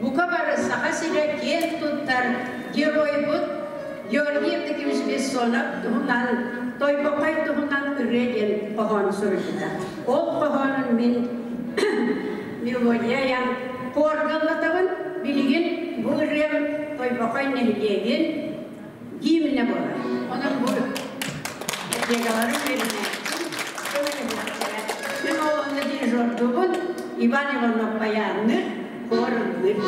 бука бары Саха сирэ киэн туттар геройбут Георгий Евдокимович Бессонов туһунан Тойбохой туһунан ырыа диэн хоһоон суруйбута. Ол хоһоонун мин мелодия айан хорга билигин бу ырыам Тойбохой нэһилиэгин гимнэ буолар. Онон бу коллегаларым үөрэнээччим көмөлөһүөхтэрэ. Мин ол онно дирижердуубун Иван Иванов баянныыр, хор ыллыыр.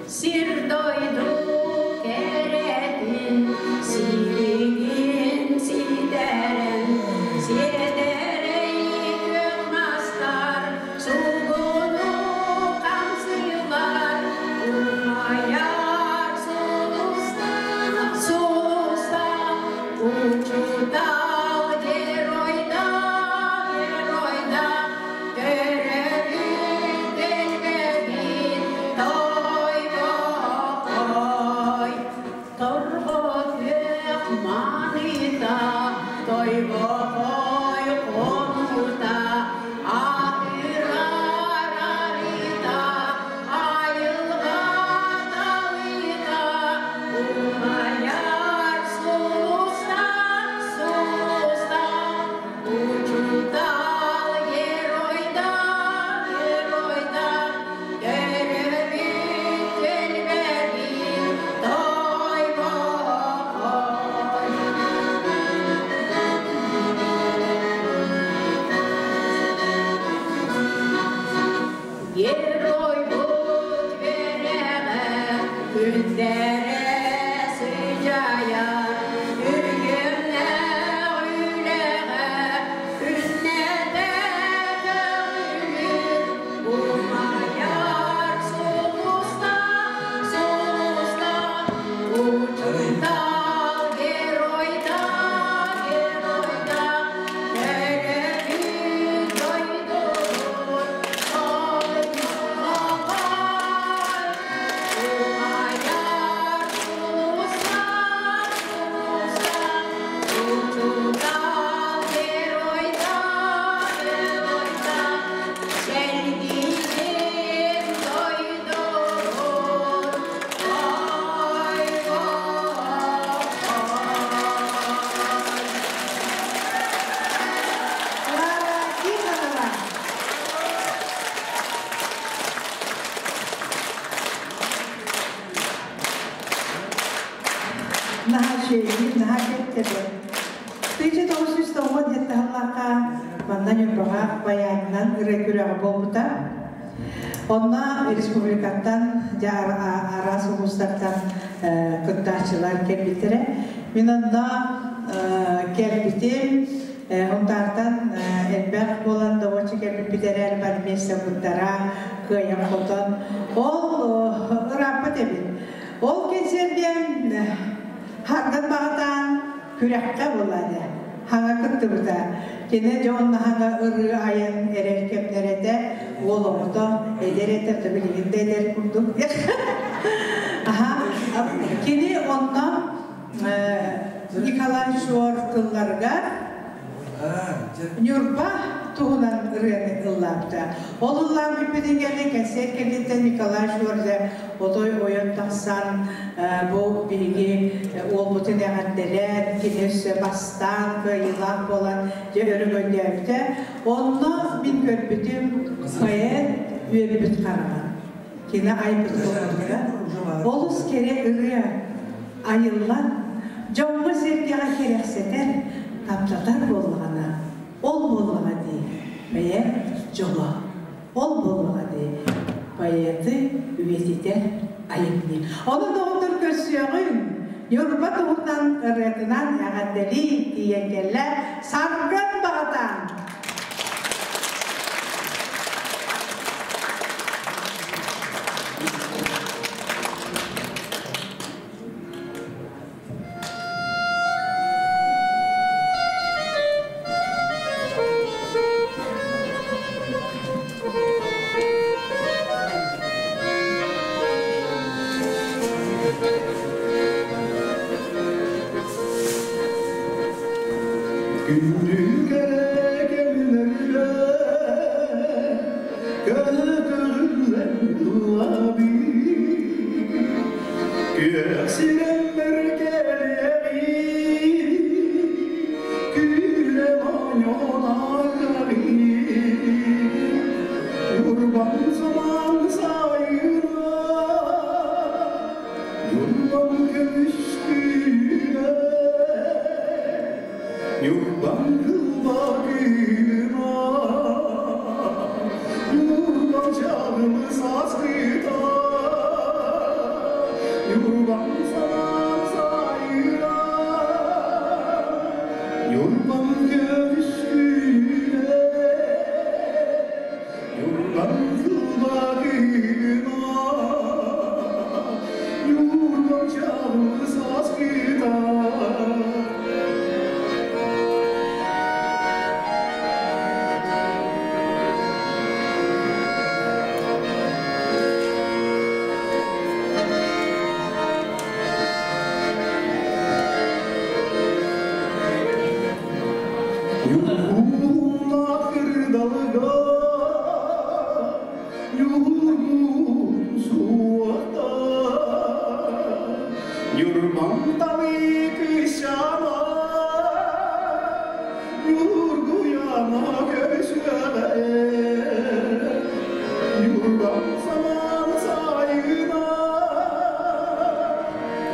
Сир дойду кэрэтин, силигин ситэрэн, сиэдэрэй күөх мастар, сулгуну хамсыылар, умайар сулустар, суста, учуутал геройда, геройда, төрөөбүт элбэбит Тойбохой. Торҕо күөх маныта, Тойбохой хонуута, атырар арыыта, айылҕа буоллахха, манна Ньурбаҕа байаанынан ырыа күрэҕэ буолбута. Онно республикаттан, дьэ араас улуустартан кыттааччылар кэлбиттэрэ. Мин онно кэлбитим, Һунтаартан элбэх буолан добуоччу кэлбиппит эрээри бары миэстэ бултара, кыайан-хотон. Ол ырааппыт эбит. Ол кэнсиэргэ Харгын баҕатаан күрэххэ буолла хаҥа кыттыбыта. Кини дьэ онно хаҥа ырыа айан эрэр кэмнэр этэ, уол оҕото эдэр этэ, то билигин да эдэр курдук. Аха, кини онно Николай Шор тылларыгар Ньурба туһунан ырыаны ыллаабыта. Ол ыллаан бүппүтүн кэннэ кэнсиэр кэнниттэн Николай Шор дьэ отой ойон тахсан бу биһиги уолбутун эҕэрдэлээн, кини өссө бастаан кыайыылаах буолан дьэ өрөгөйдөөбүтэ. Онно мин көрбүтүм поэт үөрбүт хараҕа. Кини айбыт курдуга олус кэрэ ырыа айыллан, дьоҥҥо-сэргэҕэ кэрэхсэтэр, таптатар буоллаҕына, ол буоллаҕа дии бэйэ дьоло, ол буоллаҕа дии поэты үйэтитэр айымньы. Ону доҕоттор көрсүөҕүҥ, Ньурба туһунан ырыатынан эҕэрдэлии тиийэн кэллэ Саргын Баҕатаан! Күндү кэрэ кэмнэргэ көтөҕүллэн ылабын Күөх сирэммэр кэлиэҕин күлэ оонньоон Ньурбам самаан сайына Ньурбам көмүс күнэ Ньурбам кылбакына Ньурбам чаҕыл сааскыта Ньурбам санаам сайына Ньурбам көмүс күнэ Ньурбам кылбакына Ньурбам чаҕыл сааскыта. Юргунна кырдалга, Ньургун суохта, Ньурбам талы кысама, Ньургуяна көрсүөҕэ, Ньурбам самаан сайына,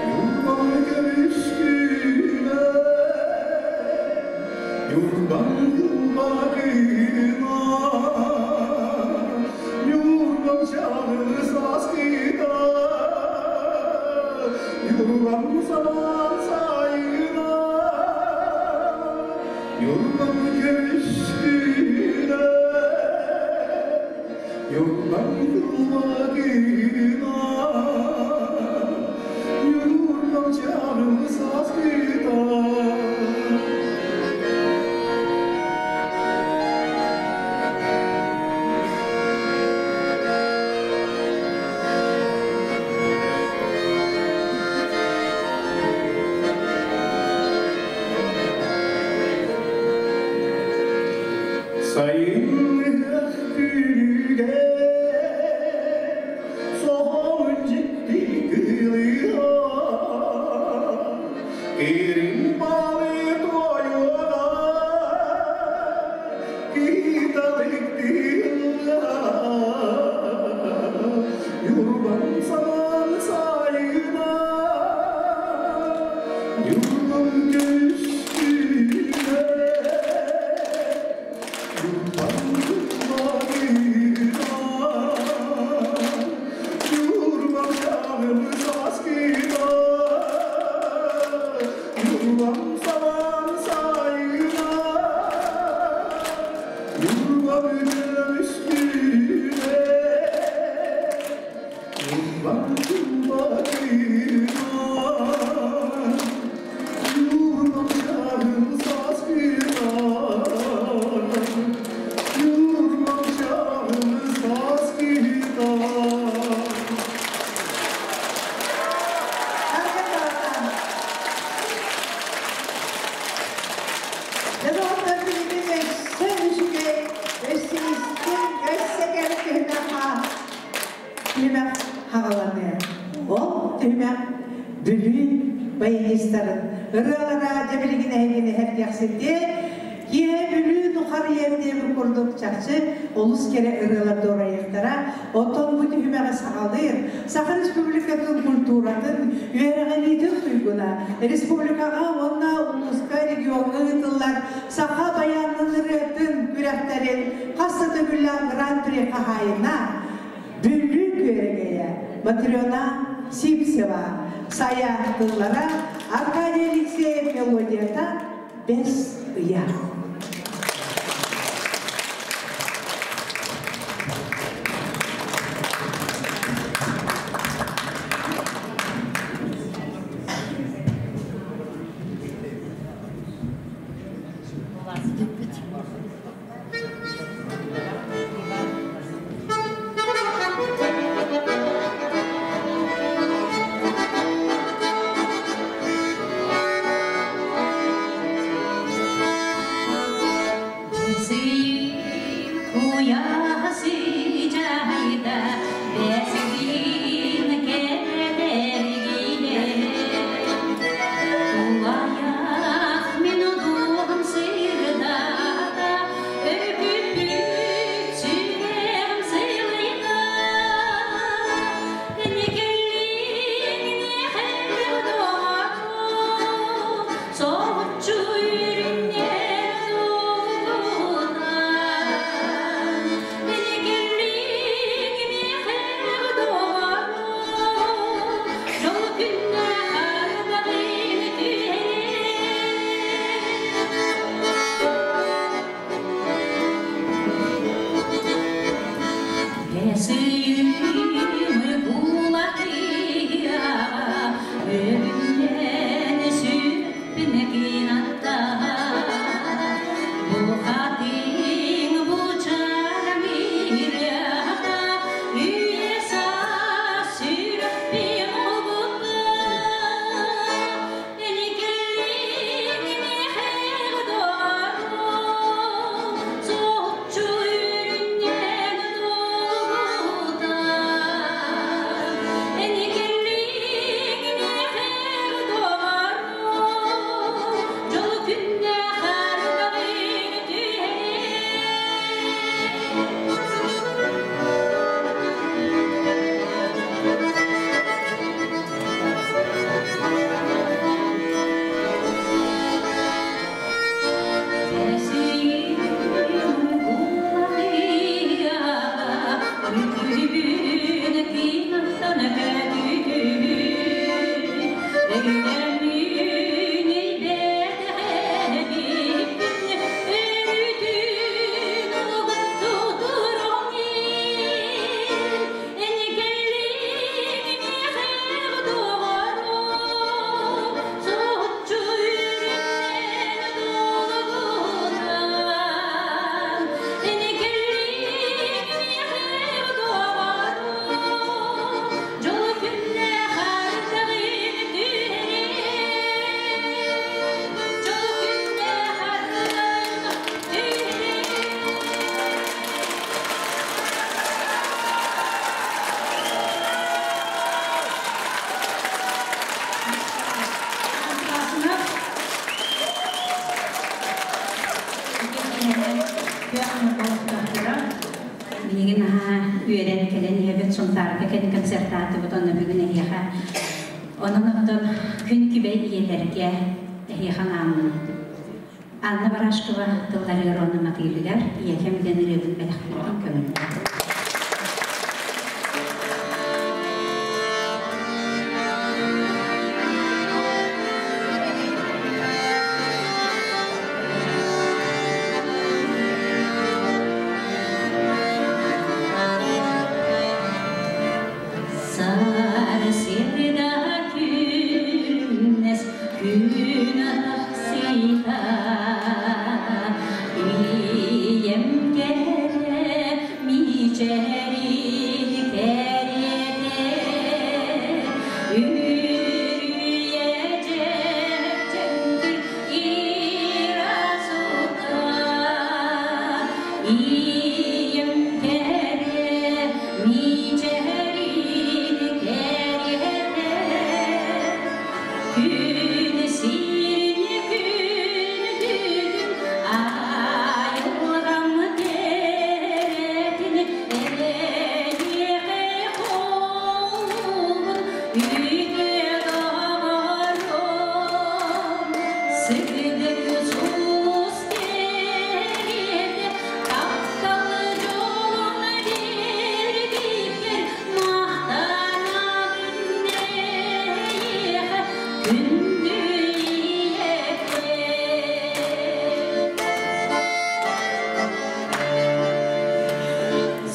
Ньурбам көмүс күнэ, Ньурбам кылбакына, Ньурбам чаҕыл сааскыта, Ньурбам самаан сайына, Ньурбам көмүс күнэ, Ньурбам кылбакына, Ньурбам чаҕыл сааскыта. Сайын күлүгэ. Дьэ, доҕоттор, билигин өссө үчүгэй, өссө истиҥ, өссө кэрэ түһүмэх түһүмэх хаҕаланыа. Ол түһүмэх Бүлүү баянистарын ырыалара дьэ билигин эһигини сэргэхситиэ, киэһэ Бүлүү тухарыйар диэбит курдук чахчы олус кэрэ ырыалар дуорайыахтара. Оттон бу түһүмэҕи саҕалыыр Саха Республикатын культуратын, үөрэҕириитин туйгуна, республикаҕа уонна улууска, региоҥҥа ыытыллар саха баянын ырыатын күрэхтэрин хас да төгүллээх гран-при хаһаайына, Бүлүү күөрэгэйэ Матрена Сивцева, Сайа тыллара, Аркадий Алексеев мелодията «Бэс ыйа». Билигин аһаа үөрэн кэлэн иһэбит Сунтаарга кэлин концертаатыбыт онно бүгүн эһиэхэ онон оттон күн күбэй ийэлэргэ эһиэхэ анааммын Анна Барашкова тылларыгар уонна матыыбыгар ийэкэм диэн ырыабын бэлэхтиирбин көҥүллээх. Сарсыарда күннэс күн тахсыыта ийэм кэрэ мичээрэ. Ийэм кэрэ мичээрин кэриэтэ, Күн сирин күндүтүн айылҕам кэрэтин эйиэхэ холуубун үтүө доҕорум. Сырдык сулус кэриэтэ таптал дьолун биэрбиккэр махтанабын эйиэхэ, күндү ийэкэм.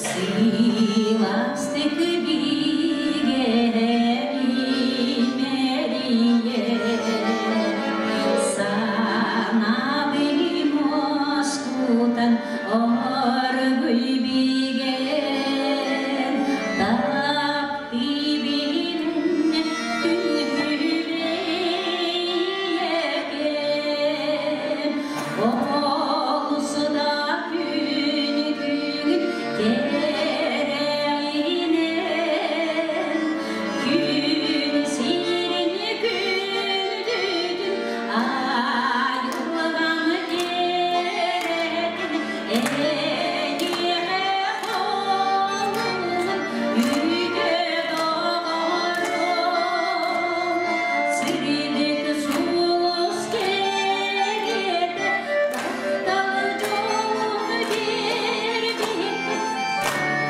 Сылаастык бигэри санаабын мускутан оргуй биген таптыыбын күн Олус да күндүгүн кэрэҕинэн, Күн сирин күндүтүн айылҕам кэрэтин эйиэхэ холуубун үтүө доҕорум. Сырдык сулус кэриэтэ таптал дьолун биэрбиккэр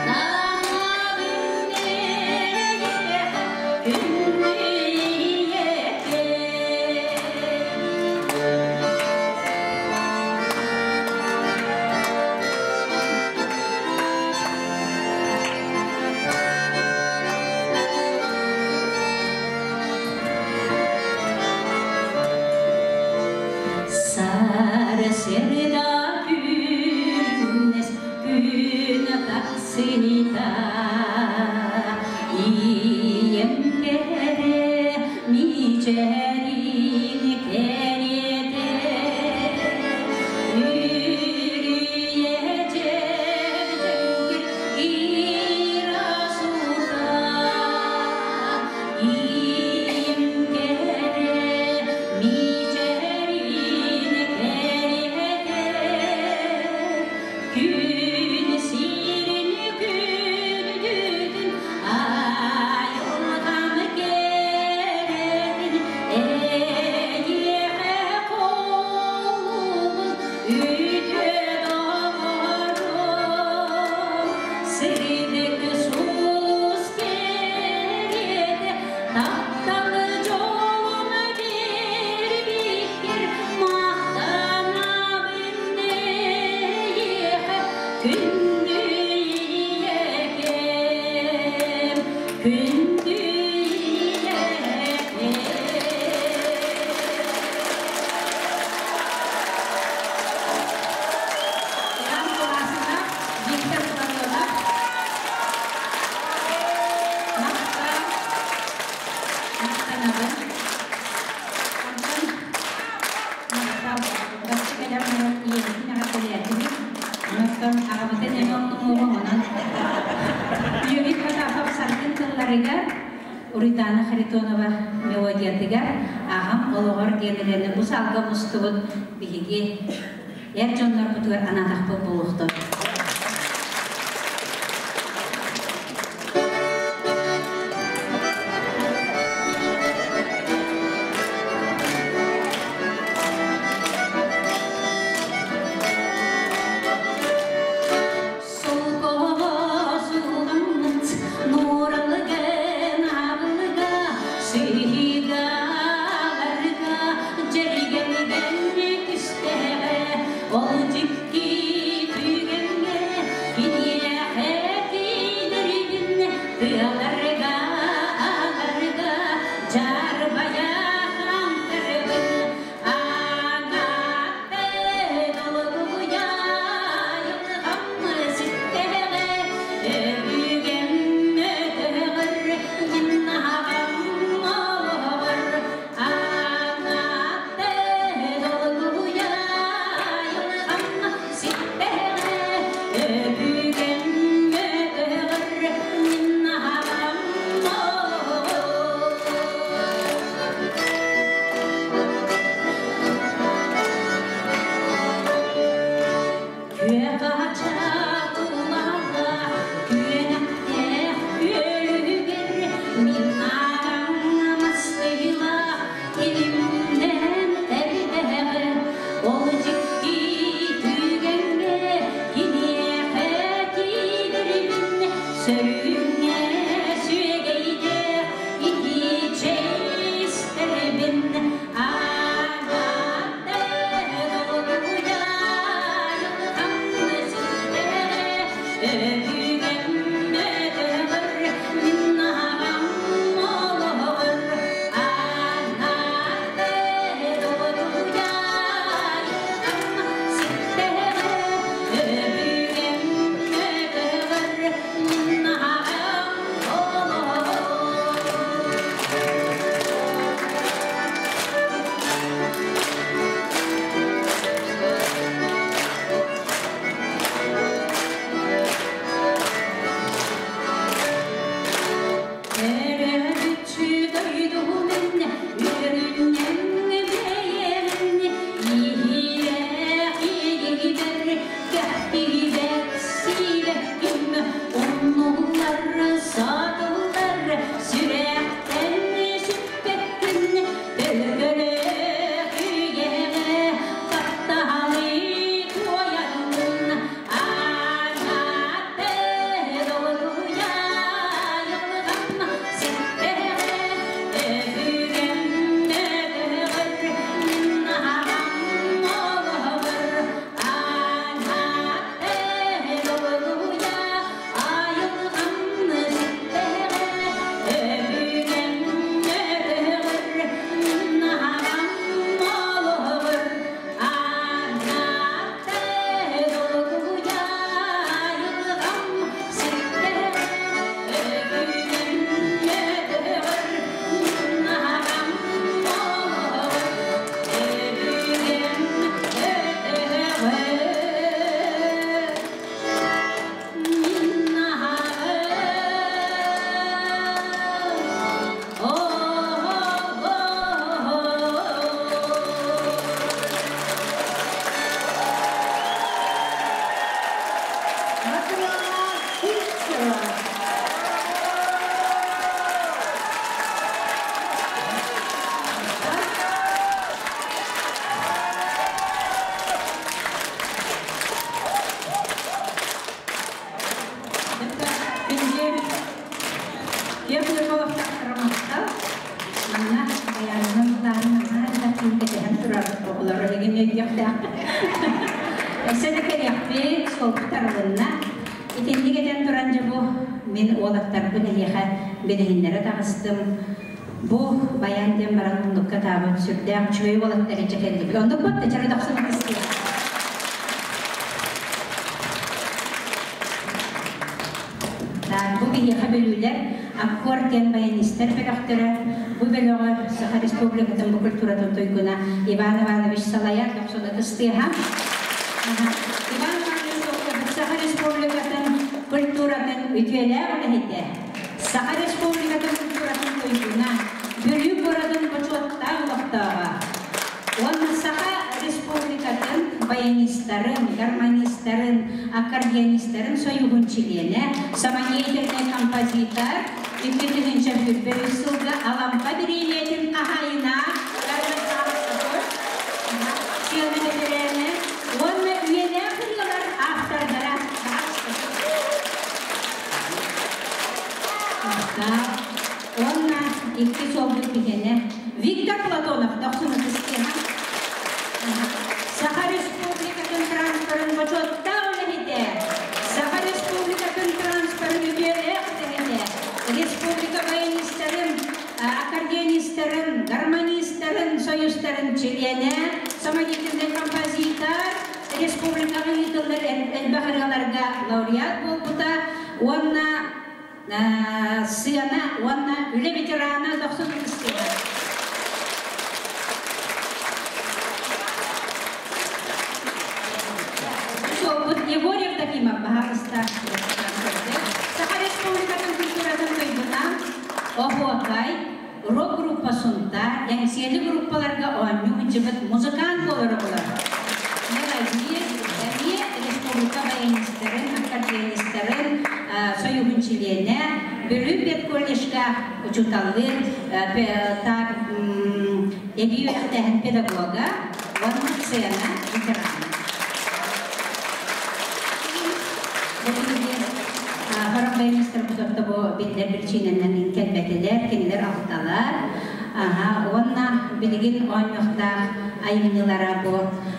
Таҥабын эйиэхэ, күндү ийэкэм. Сарсыарда күннэс күн тахсыыта ийэм кэрэ мичээрин кэриэтэ үрүйэ дьэбдьэҥкир ира сута ийэм кэрэ мичээрин кэриэтэ күн сирин күндүтүн айылҕам кэрэтин эйиэхэ холуубун үтүө доҕорум. Сырдык сулус кэриэтэ таптал дьолун биэрбиккэр махтанабын эйиэхэ, күндү ийэкэм, күндү ийэкэм. Иван Куласина, Виктор Платонов. Махтал. Махтанабын. Онтон махтал. Бачча кэлэн баран ийэбитин эҕэрдэлээтибит. Онтон аҕабытын эмиэ оннуҥуоҕуҥ онон. Юрий Потапов саргын тылларыгар Уритана Харитонова мелодиятыгар Аҕам олоҕор диэн ырыаны бу саалга мустубут биһиги эр дьоннорбутугар анаатахпыт буолуохтун. Солко сууламмыт нууралыгын аабылыга сыһыыга-ларга дьэргэлгэн түстэҕэ ол дьикти түгэҥҥэ киниэхэ тиийдэрбин тыаларга аларга дьаарбайа хаамтарбын анаатте долгуйа айылҕам ситтэҕэ өбүгэм өтөҕөр мин аҕам олоҕор анаатте долгуйа айылҕам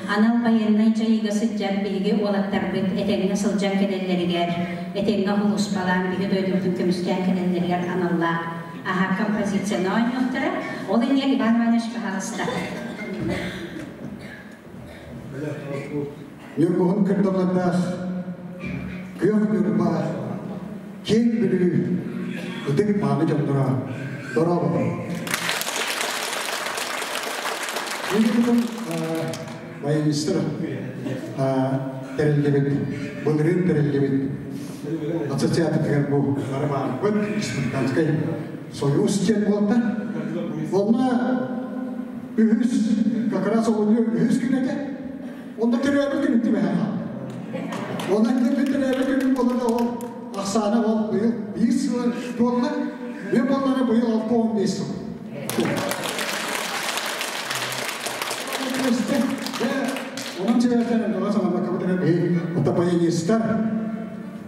Анал байыаннай дьайыыга сылдьар биһиги уолаттарбыт этэҥҥэ сылдьан кэлэллэригэр, этэҥҥэ сулууспалаан биһи дойдубутун көмүскээн кэлэллэригэр аналлаах аһа композицияны оонньуохтара. Ол иннигэр Иван Иванович баһаалыста. Ньургуһун кырдалардаах, күөх Ньурба, киэҥ Бүлүү, ытык мааны дьонноро, дорообото. Бүгүн баянистар тэриллибит, былырыын тэриллибит ассоциациятыгар бу бары баарбыт, республиканскай союз диэн буолта. Онно үһүс, как раз олунньу үһүс күн этэ. Онно төрөөбүт күнүм түбэһэ хаалла. Онон мин төрөөбүт күнүм буолар да ол ахсаана ол быйыл биир сыл туолла. Мен буоллара быйыл 65 сыл. Онон сибээстэн элбэҕэ санаммаккабыт эрэ биһи баянистар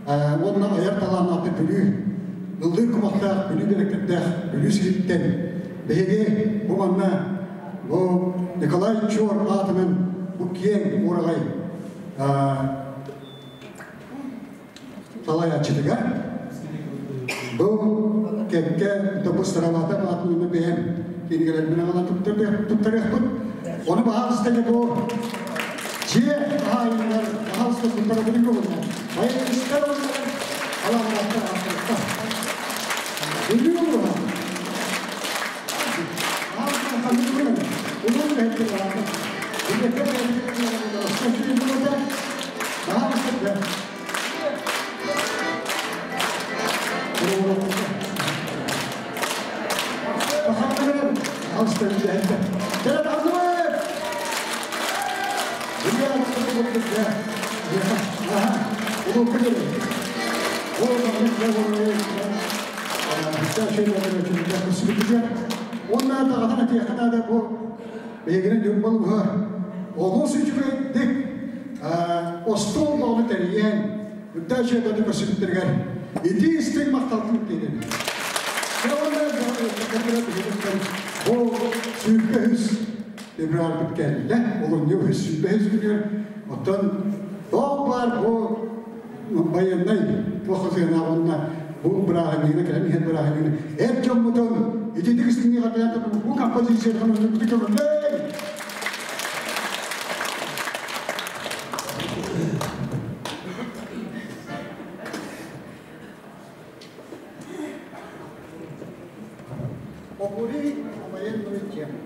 уонна айар талааннаахтар Бүлүү ыллыыр кумахтаах Бүлүү биэрэктэрдээх Бүлүү сириттэн биһиги бу манна бу Николай Чуор аатынан бу киэҥ уораҕай салайааччытыгар бу кэккэ допустаралаата аатынан бэйэм кинигэлэрбин аҕалан туттарыахпыт. Ону баһаалыста бу дьиэ хаһаайыннар баһаалыста туттарабын көҕүллэр. Баянистар оннугар алааннаахтар ааттарыттар. Бүлүү улууһа. Онна даҕатан этиэххэ наада бу биһигини Ньурба улууһа олус үчүгэйдик остуол доҕону тэрийэн үрдээх үчүгэйдэри көрсүбүттэригэр итии истиҥ махталбын тиэрдэбин. Бу 23 февраль кэллэ, олунньу үһүс 23 күнүгэр оттон тоох баар бу байыаннай туох сыанаах уонна бу бырааһынньыгына кэлэн иһэр бырааһынньыгына эр дьоммутун ититик истиҥҥэ хатыйан бу композициятын көмөлөй! Попурри о военную тему.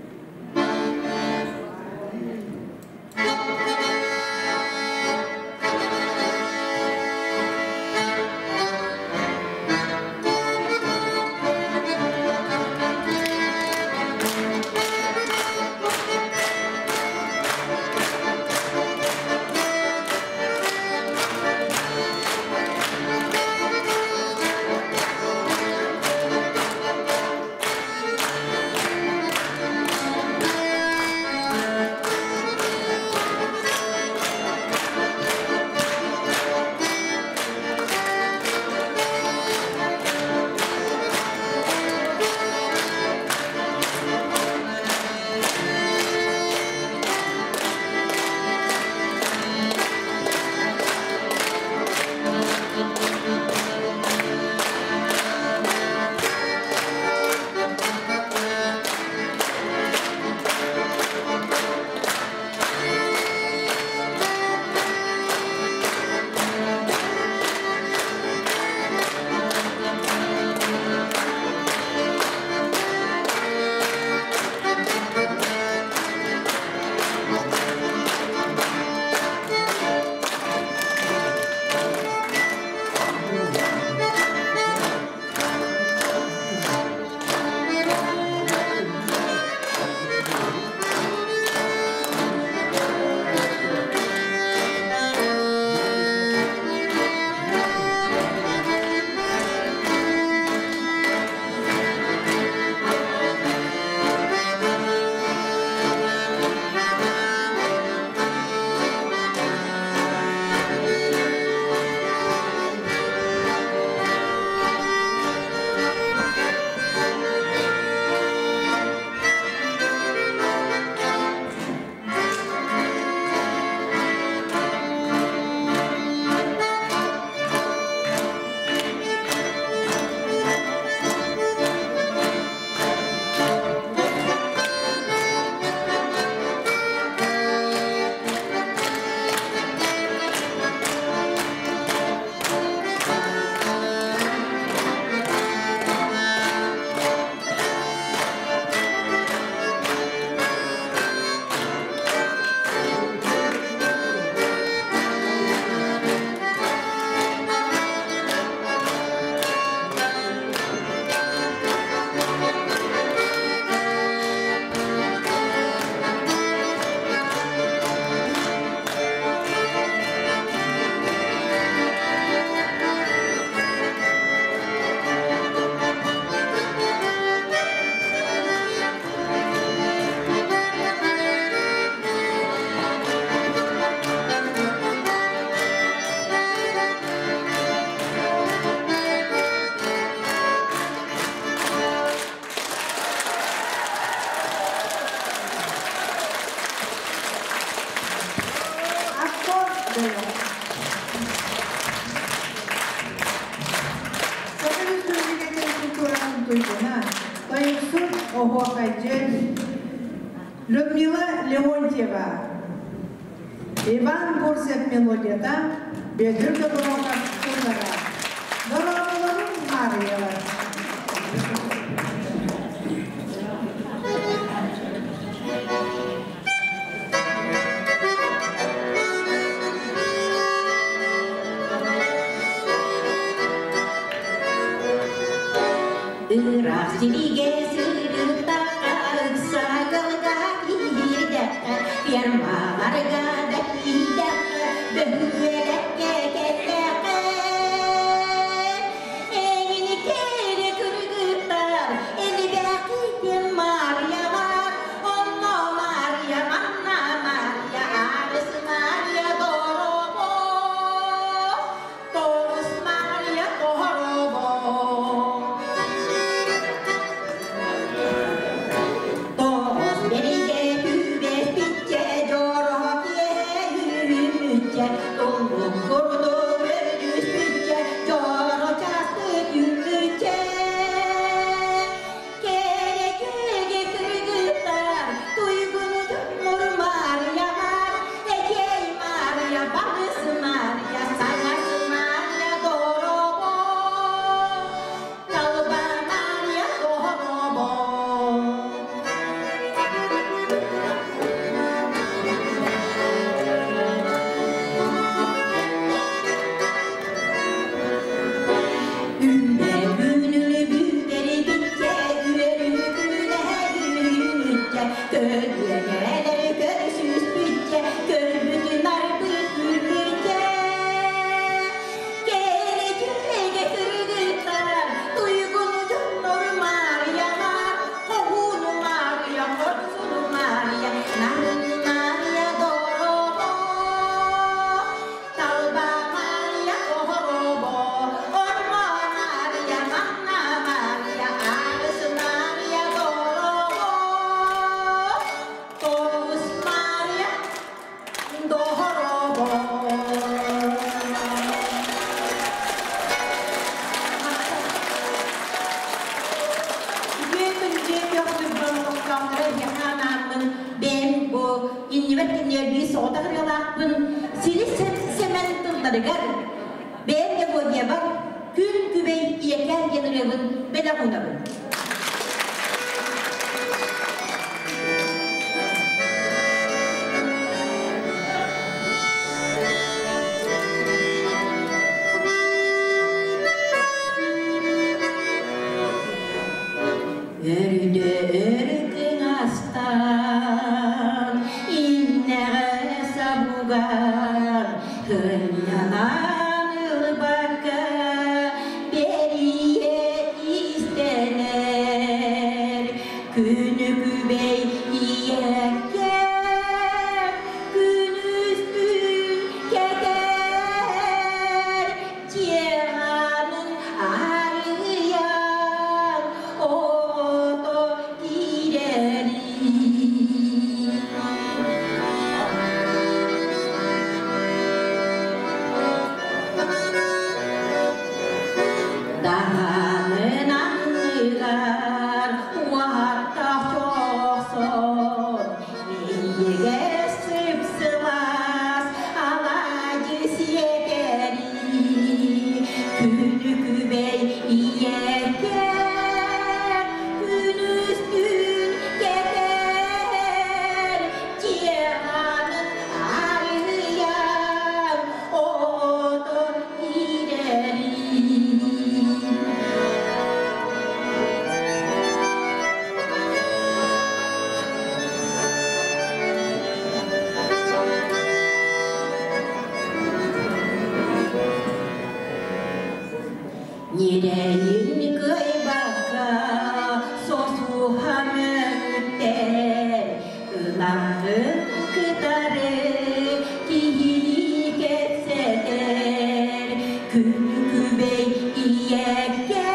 бөлөх. Саха Республикатын культуратын туйгуна, тойуксут оһуохайдьыт Людмила Леонтьева. Иван Бурцев мелодията, Бүөтүр Доброхов тыллара. Дорооболорун Маарыйалар. Ыраах сиригэ сырыттахха, ыксагалга киирдэххэ, фермаларга да киирдэххэ, бөһүөлэккэ кэллэххэ. Эҥин кэрэ кыргыттар, элбэхитин Марьялар, онно Марья, манна Марья, аҕыс Марья доробо, тоҕус Марья торобо. Тоҕус бэригэ түбэспиччэ, дьоро киэһэ үүммүччэ, туллук курдук өлүспүччэ, дьоро часкы түүммүччэ. Кэрэ күөгэ кыргыттар, туйгуну дьоннор Марьялар, эдьиэй Марья, балыс Марья, саҥас Марья доробо, талба Марья доробо. Үүнэр күнүнү бүтэрибиччэ, үөрүү күнэ үүнүччэ, көлүөнэлэр көрсүспүччэ, көрбүтүн арбыт күлбүччэ. Кэрэ дьүөгэ кыргыттар, туйгуну дьоннор Марьялар, хоһууну Марья, хорсуну Марья, нарыны Марья доробо, талба Марья оһоробо, ормо Марья, манна Марья, аҕыс Марья доробо, тоҕус Марья доробо. Үтүө күндү көхтүрбэн олохтоохторо эһиэхэ бэйэм бу иннибэр кинилэр биир соҕотох ырыалаахпын силис сэмэн тылларыгар бэйэм мелодиябар күн күбэй ийэкээн диэн ырыабын бэлэх уунабын. Өрүдө өркүн астан, иннэҕэ сабуган, кынньанан ылбакка, бэрийэ истэнэр. Күнү күбэй ийэккэ, күнүстүүн кэтэр, дьиэҕанын арыйан, оҕото киирэрий. Даҕанын анныгар уоттаах чохсон, миигээс сып-сылаас алаадьы сиэтэрий. Күнү күбэй ийэкэ, күнүстүүн кэтэр, дьиэҕанын арыйан, оҕото киирэрий. Ньирэйин кыайбакка сосуһа мөҥүттэр, ылаҕын кытары киһилии кэпсэтэр. Күнү күбэй ийэккэ,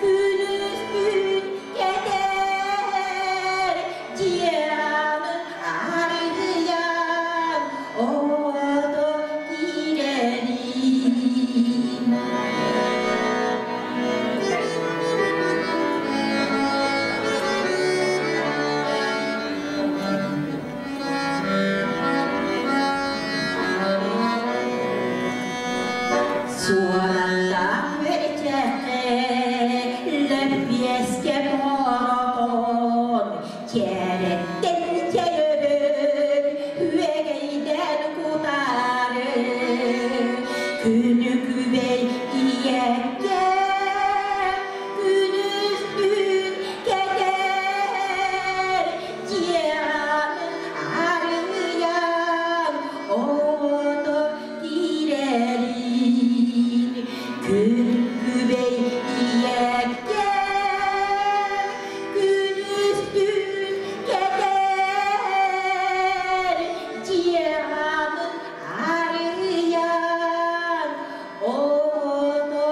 күнүстүүн кэтэр, дьиэҕин арыйан, оҕото Суораттаах үөрчэххэ лэппиэскэ тооротон, чээрэттэн чэй өрөн, үөгэйдээн кутаары, күнү күбэй ийэккэ күнүстүүн кэтэр, дьиэҕин арыйан, оҕото киирэрин, күн күбэй ийэккэ күнүстүүн кэтэр, дьиэҕин арыйан, оҕото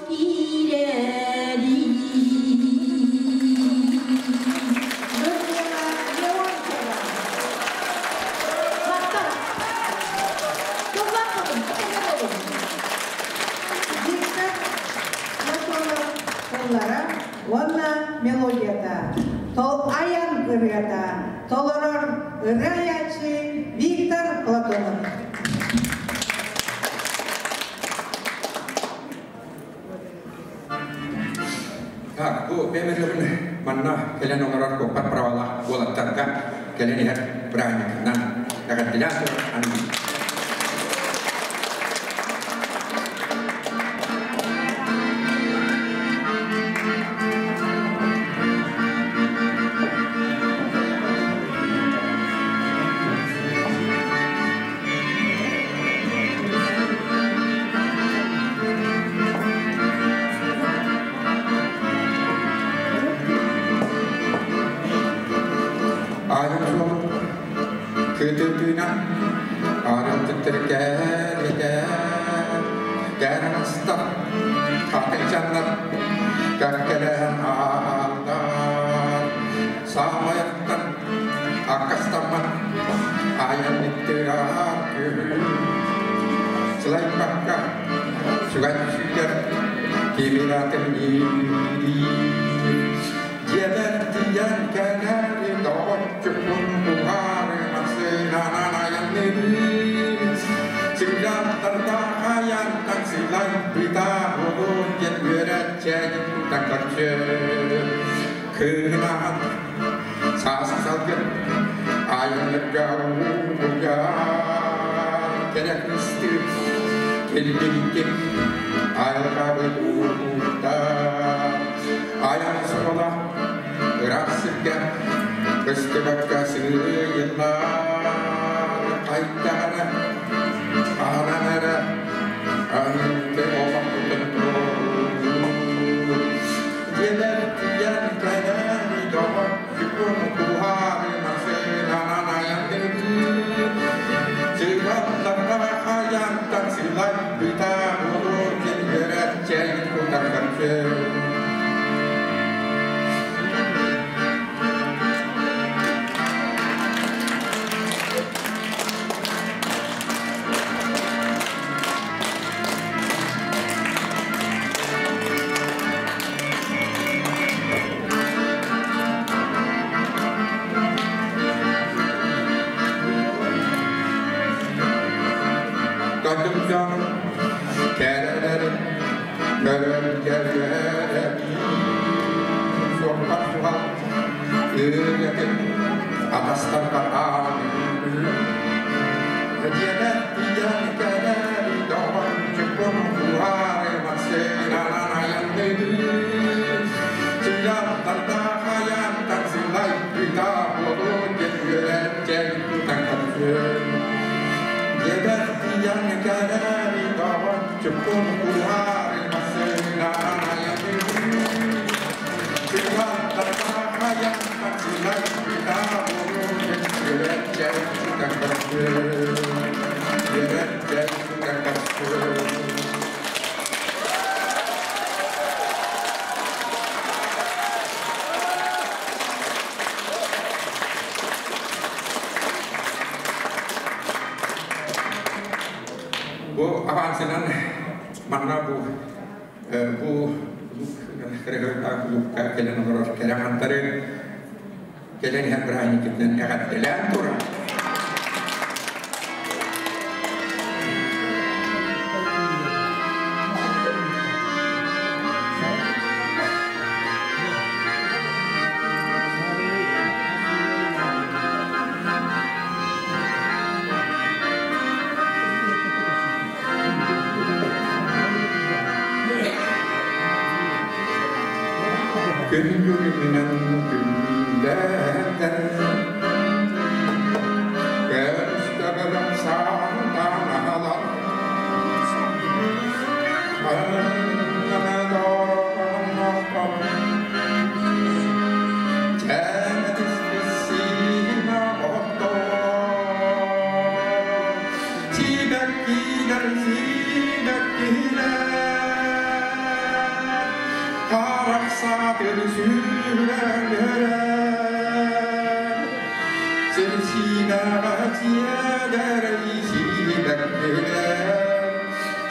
киирэрин. Людмила Леонтьева. Махтал. Туллах болун, этэҥҥэ болун. Виктор Платонов тыллара уонна мелодията, тол айан ырыата, толорор ырыа айааччы Виктор Платонов. Так, бу бэмэргин манна кэлэн олорор куоппар правалаах уолаттарга кэлэн иһэр бырааһынньыгынан эҕэрдэлээн турар аныыбын. Аайым суолун кытытыынан аарылтыттар кээрэтэ кээрэн астар хатыҥчаннар кэккэлэһэн ааллар саамайаттан аккастаммат айан иттыар күһүн сылайбакка сүгэн сүүгэр кимиратын дьиэбэр тиийэн кэлэри доҕоччукпун буһаары массыынанан айанныыбын сыылаттарда хаянтан сылайбыта буолуон диэн үөрэччээгин такаччы кыынаан саас салгын айаннарга уугар кэрэ кыстыы кэлбиттим айылҕабыт уута айан суола ыраах сиргэ көстүбэккэ сыыйыллар хайдах эрэ хаанан эрэ анты олохпутун туруоруур дьиэлэр тиийэн кэлэн доҕоччукун куһаары массыынанан айанныыр сыһалларга хаянтан сылайбыта буолуо диэн үөрэтчэйин кутаргаччы. Дойдум дьонум кэрэлэрин көрөн кэлэрэ суоппар суһал ырыатын атастарбар аанын дьиэбэр тиийэн кэлэри доҕорчуккун куһаары массыынанан айанныыр сыйааттарда хаянтан сылайбыта буолуо диэн үөрэтчэйин тутан көрсүөн дьиэбэр тиийэн кэлэри доҕорчуккун куһаары массыынанан айанныыр сыйааттарда хаянтан сылайбыта буолуо диэн үөрэтчэйин тутан көрсүөн үөрэтчэйин тутан көрсүөн. Бу авансынан манна бу бу кыргызстан кэлэн олорор кэлэхантары кэлэн иһэр бырааһынньыккытынан эҕэрдэлээн туран Күн күлүмүнэн күллэтэр Көстөбөлөм саантаналар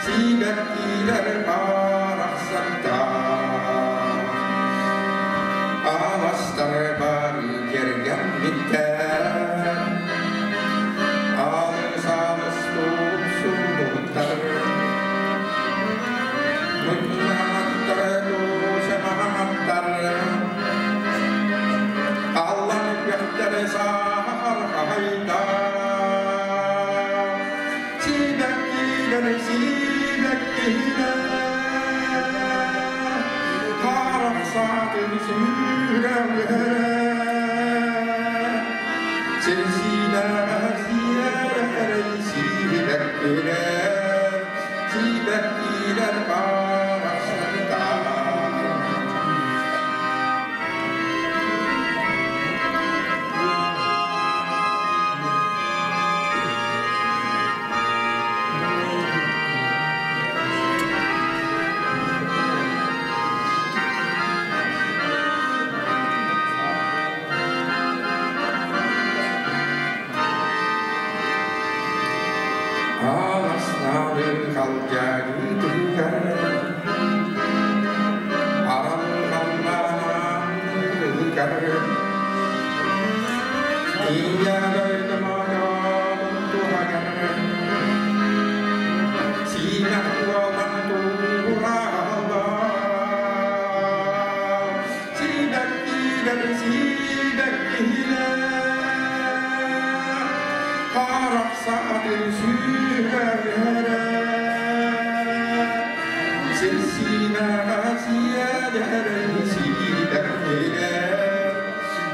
Сибэккилэр барахсаттар Аластар бар кергеммиттер Алыс алыс тупсубуттар Муннаттар туусаматтар Аллан үктер сахар хайда Сибэккилэр сибэккилэр Харахсатын сүүрэлэрэ Сирсиилэр сиэрэй сибэккилэр Сибэккилэр барахсаттар. Аласналы халдьагытыгар Аралланааныгар Ийэ дойдумодон туһагар Сиинэх уолан тууралла Сибэккилэр сибэккилэр Харахсатын сүүрэлэрэ Сирсиинэҕэ сиэдэрэй сибэккилэр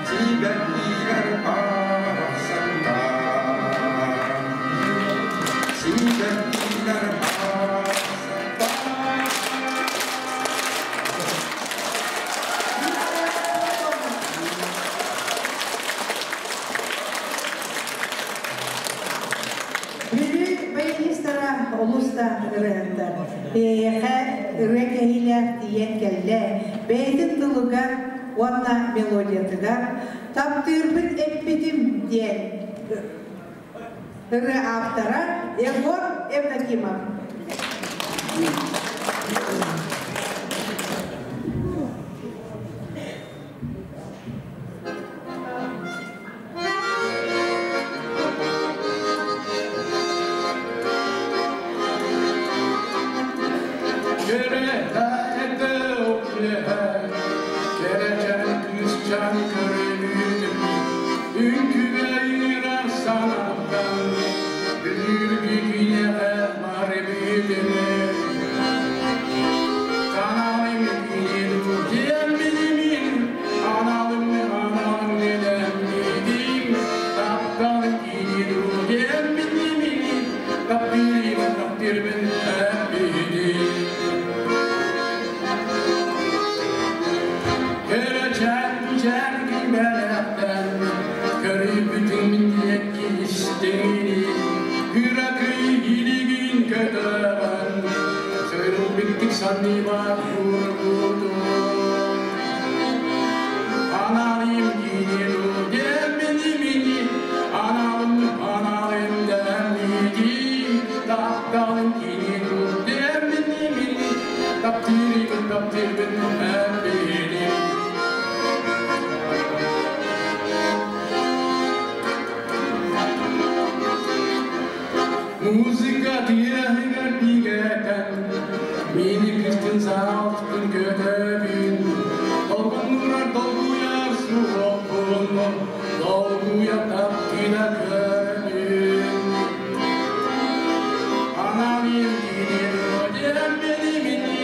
Сибэккилэр барахсаттар Сибэккилэр барахсаттар. Бүлүү баянистара олус да ырыһыттар. Эйэхэ ырыа кэһиилээх тиийэн кэллэ. Бэйэтин тылыгар уонна мелодиятыгар таптыырбын эппитим диэн ырыа автора Егор Евдокимов. Музыка тиэһигэр бигэтэн, мини кыстын саалтын көтөбүн, Долгуннурар долгуйар суохпун, долгуя таптыына көрүн. Аналым кини диэн мини мини,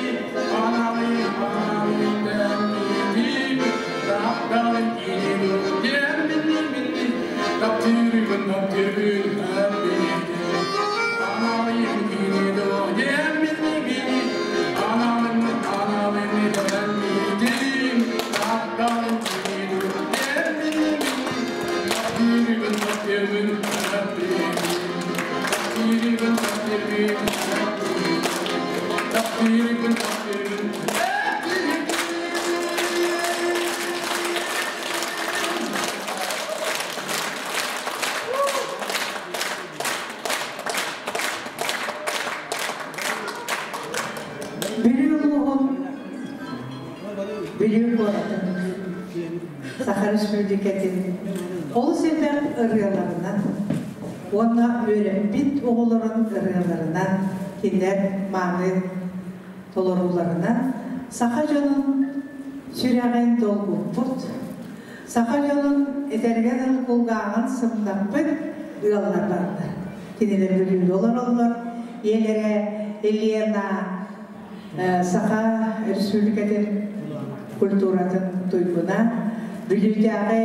аналым аналым дэн мини, Бүлүү куоратын, Саха Республикатын олус элбэх ырыаларынан уонна үөрэппит оҕолорун ырыаларынан кинилэр мааны толорууларынан саха дьонун сүрэҕин долгуппут, саха дьонун этэргэ дылы кулгааҕын сымнаппыт ыаллар бааллар. Кинилэр Бүлүүгэ олороллор. Ийэлэрэ Елена Саха Республикатын культуратын туйгуна, Бүлүүтээҕи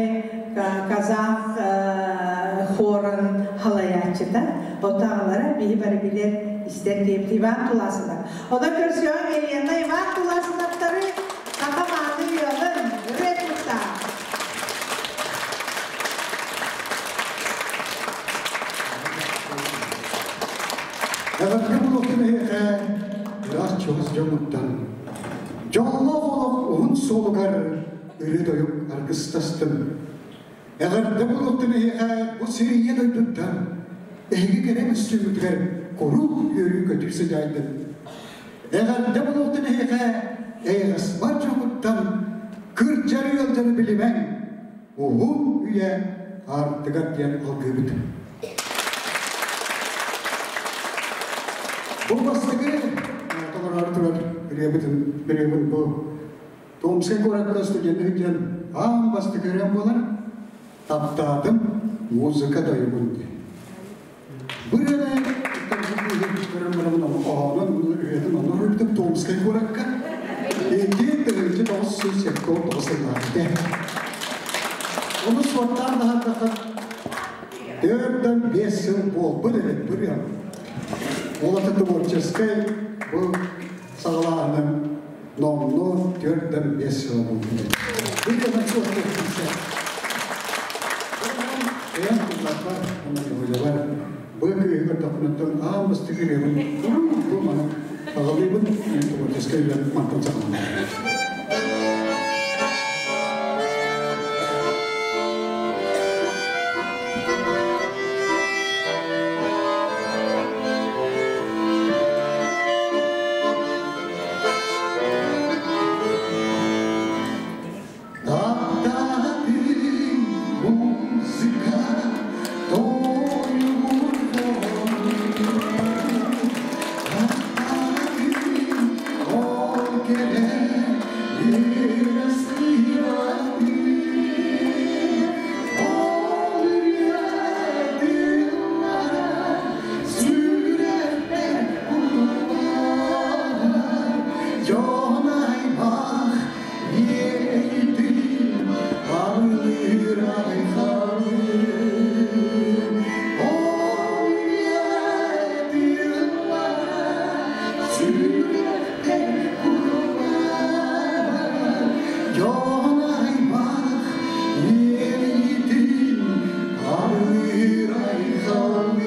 казах хорун халайааччыта, отаҕалара биһи бары билэр истэр диэбит Иван Туласынов. Онон көрсүөҕүҥ Елена Иван Туласыновтары саха мааны ыалын ырыа куттаах. Эҕэрдэ буолуохтун эһиэхэ ыраас чугас дьоҥҥуттан. Дьоллоох олох уһун суолугар ырыа-тойук аргыстастын. Эҕэрдэ буолуохтун эһиэхэ бу сир ийэ дойдуттан. Эһиги кэрэ көстүүмүтүгэр куруук үөрүү-көтүү сыдьаайдын. Эҕэрдэ буолуохтун эһиэхэ эйэҕэс бар дьоҥҥуттан кырдьар ыалдьаны билимэҥ, уһун үйэ аартыгар диэн алгыыбыт. Бу бастакы толороору турар ырыабытын ырыабын бу Томскай куоракка студеннык диэн аан бастакы ырыам буолар «Таптаатым музыка дойугун» диэн. Бу ырыаны көрөн барамын хоһоонун ырыатын онно суруйбутум Томскай куоракка 2979 сыллаах этэ. Ону суоттаан таһаардахха 4-5 сыл буолбут эбит бу ырыам. Ол ата творческай бу саҕалааһыным номнуо 4-5 сыл буолбут эбит. Бу ырыаны суоттуохпун Бэйэм тылларбар уонна мелодиялар бу кыыһы көрдөхпүнэттэн аан бастакы ырыабын бу маны аҕалыыбын творческай үлэм мантан саҕаланар. Таптаатым музыка тойугун Таптаатым ол кэрэ ырастыйатын Ол ырыатыллара сүрэхпэр кутуллар Дьон аймах Иэйдим арылыыр айхалым, Ол үйэтилара сүрэхтэр курулар. Дьон аймах иэйдим арылыыр айхалым,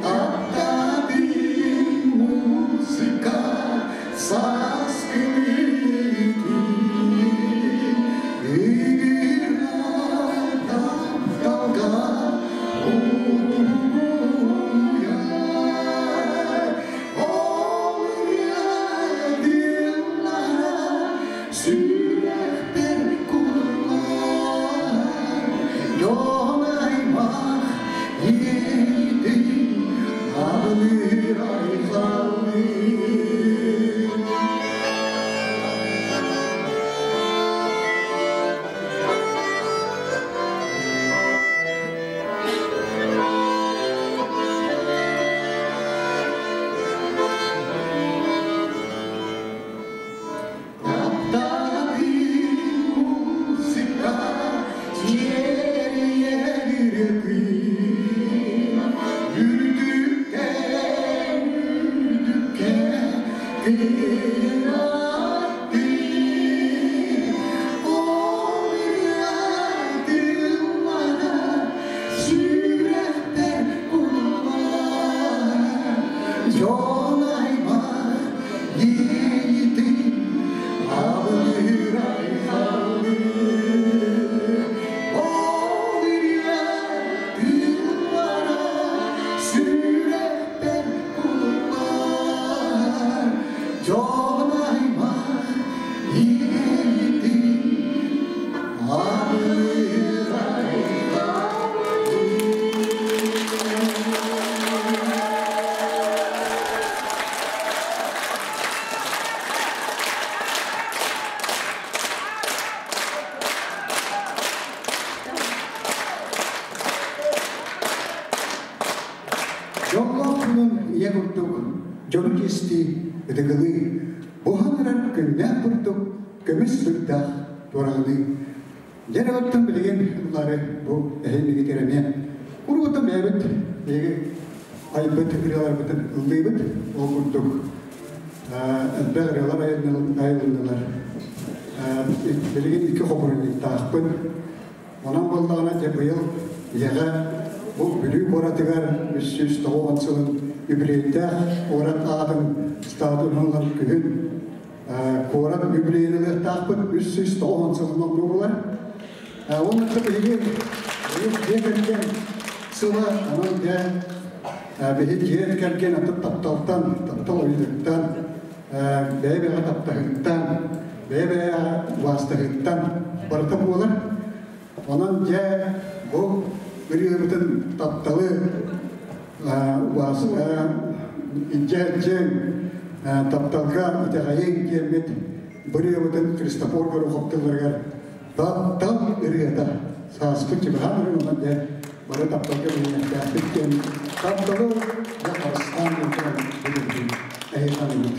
Таптадым музыка Туйгун ийэ курдук дьону чиэстии, ытыгылыы, буһан эрэр күннээх бурдук көмүс сыырдаах туораҕыныы. Дьэ эрэ оттон билигин ыллаары бу эһиилигитигэр эмиэ куруутун бэйэбит биһиги айбыт ырыаларбытын ыллыыбыт. Ол курдук элбэх ырыалар айылыннылар. Билигин икки хомуурунньуктаахпын. Онон буоллаҕына дьэ быйыл ийэҕэ бу Бүлүү куоратыгар 390 сылын үбүлүөйдээх куорат аатын статуһун ылан күһүн куорат үбүлүөйүн ылыахтаахпыт 390 сылын оннугулар. Уонна биһиги быйыл дьиэ кэргэн сыла, онон дьэ биһи дьиэ кэргэн атын тапталтан, таптал ойуутуттан, бэйэ-бэйэҕэ таптаһыыттан, бэйэ-бэйэҕэ убаастаһыыттан барыта буолар. Онон дьэ бу ырыабытын тапталы илдьэ тапталга итэҕэйиҥ диэммит бырыабытын Христофор Горохов тылларыгар таптал ырыата сааспыт чугаһаан ырыа онон дьэ бары тапталга билиниэхтээхпит диэн тапталы дьэ харыстаан диэн туран бүгүн эһиэхэ аныыбыт.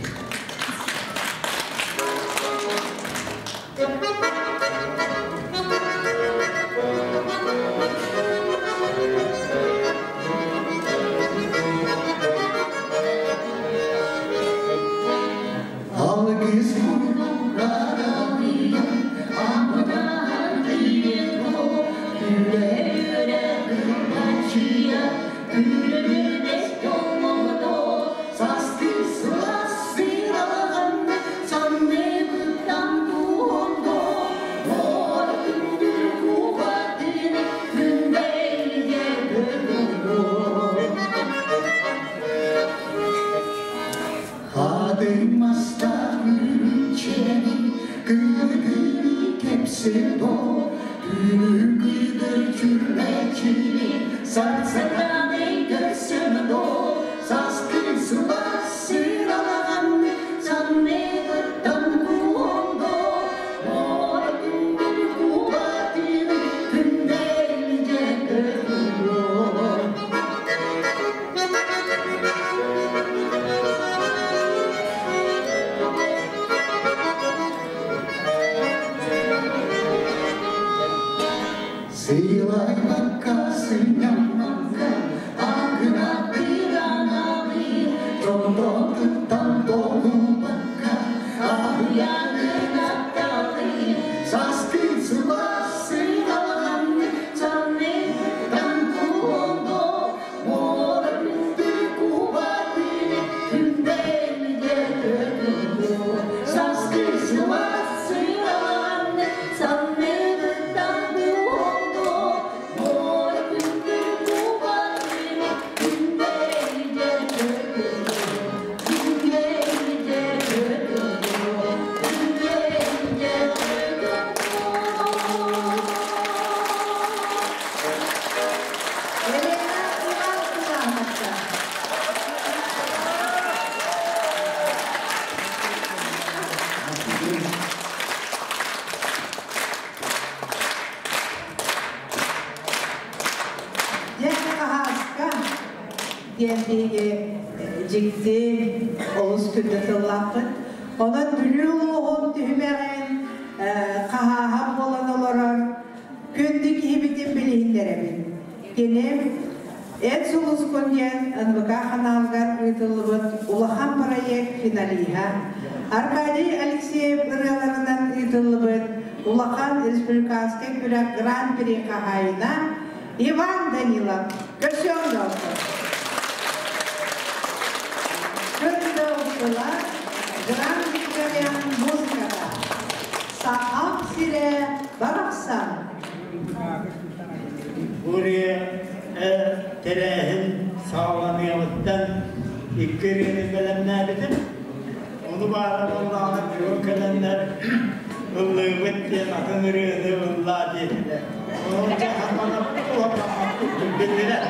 Алгыс курдук Елена Ивановна. Дьэ хаһааска диэн биһиги дьикти олус күндү тыллаахпыт. Онон Бүлүү улууһун түһүмэҕин хаһааһа буолан олорор күндү киһибитин билиһиннэрэбин. Кини Эн сулускун диэн НВК ханаалыгар ыытыллыбыт улахан проект финалиһа, Аркадий Алексеев ырыаларынан ыытыллыбыт улахан республиканскай күрэх гран-при хаһаайына Иван Данилов. Көрсүөҥ доҕоттор! Көрдөөччүлэр Гран-при музыката Сахам сирэ барахсан. Бурия тэрээһин саҕаланыаҕыттан икки ырыаны бэлэмнээбитим. Ону баара буоллаҕына бүгүн кэлэннэр ыллыыбыт диэн атын ырыаны ыллаа диэтилэр. Онон дьэ хатанаппыт уһаппаппыт биллилэр.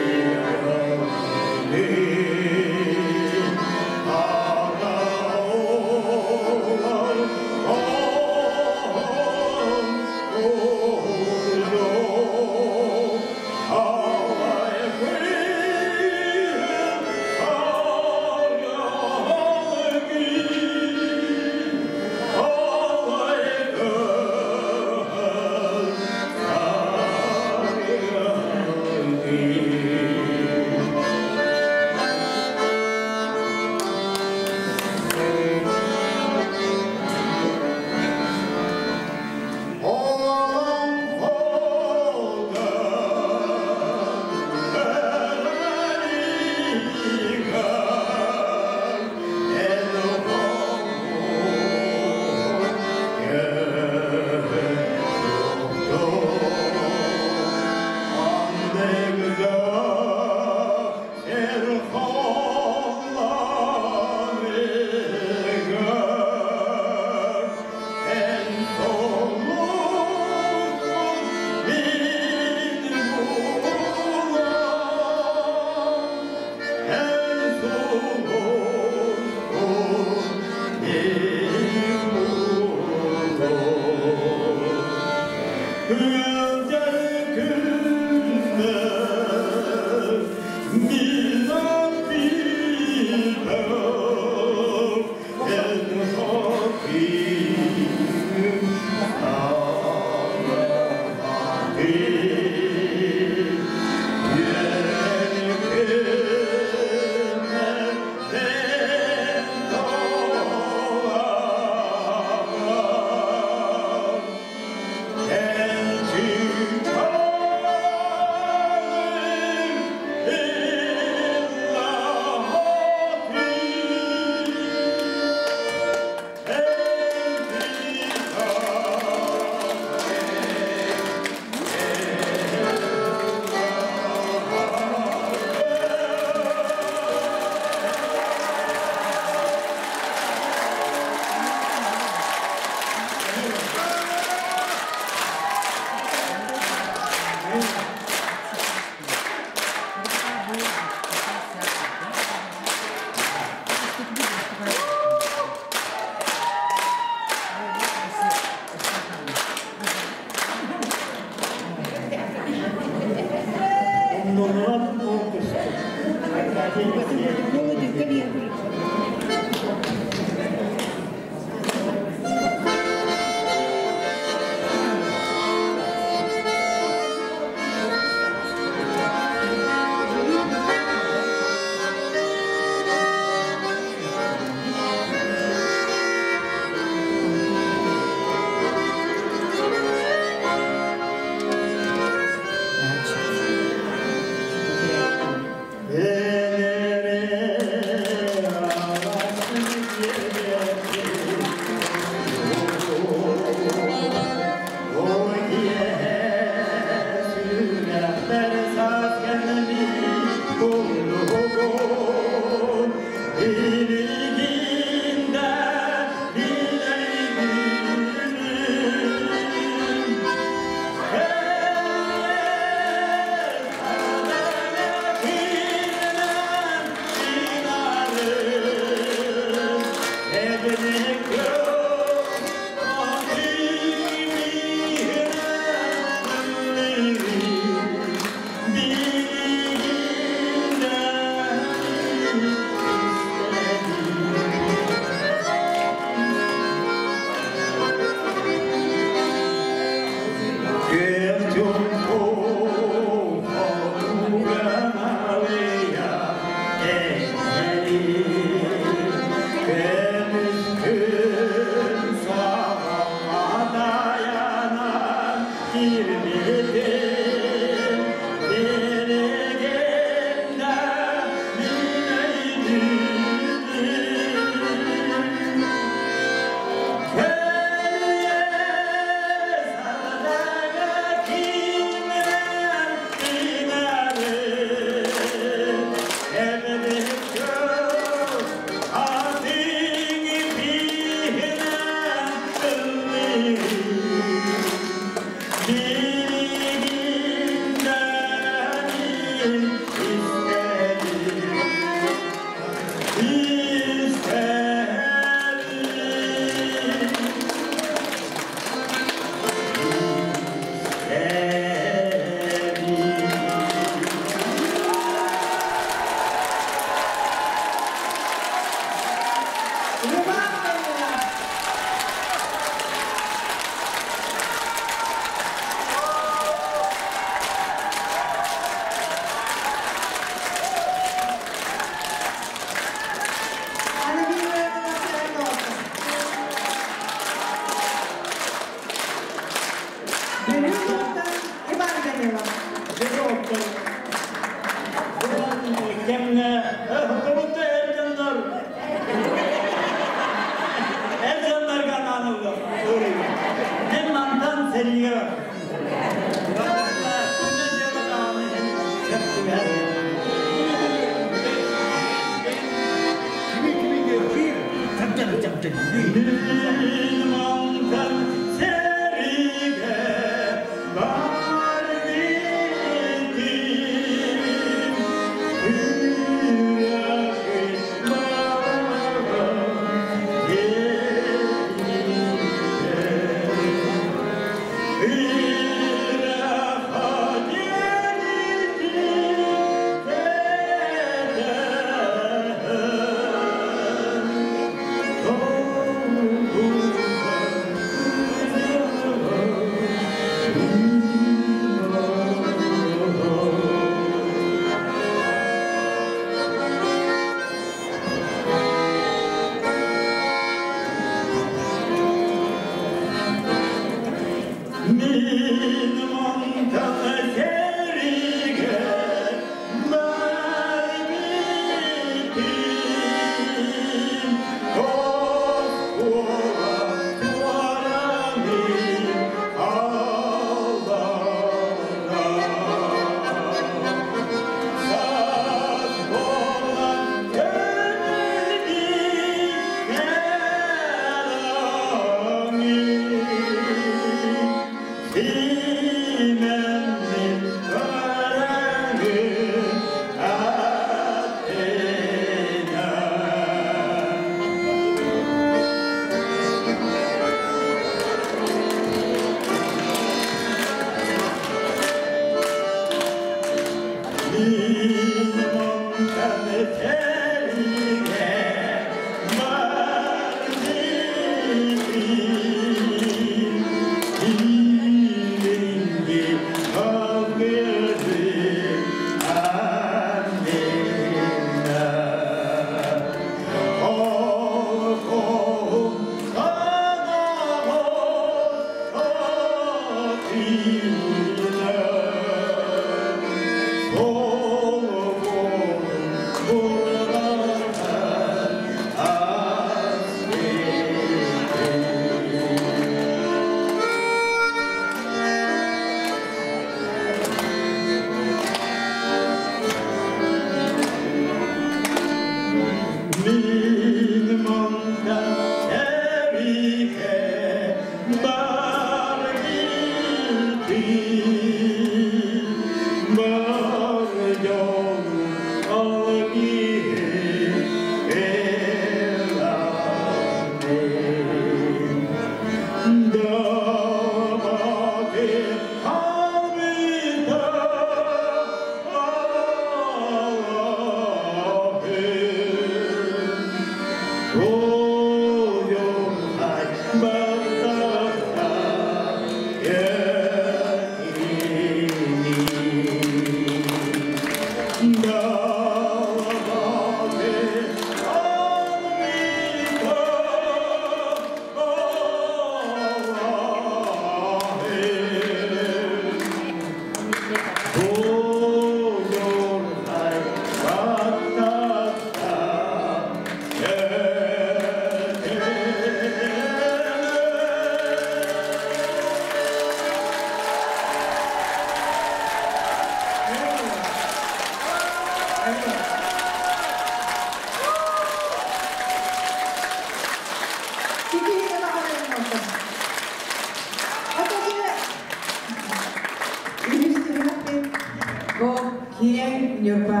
Бу киэҥ Ньурба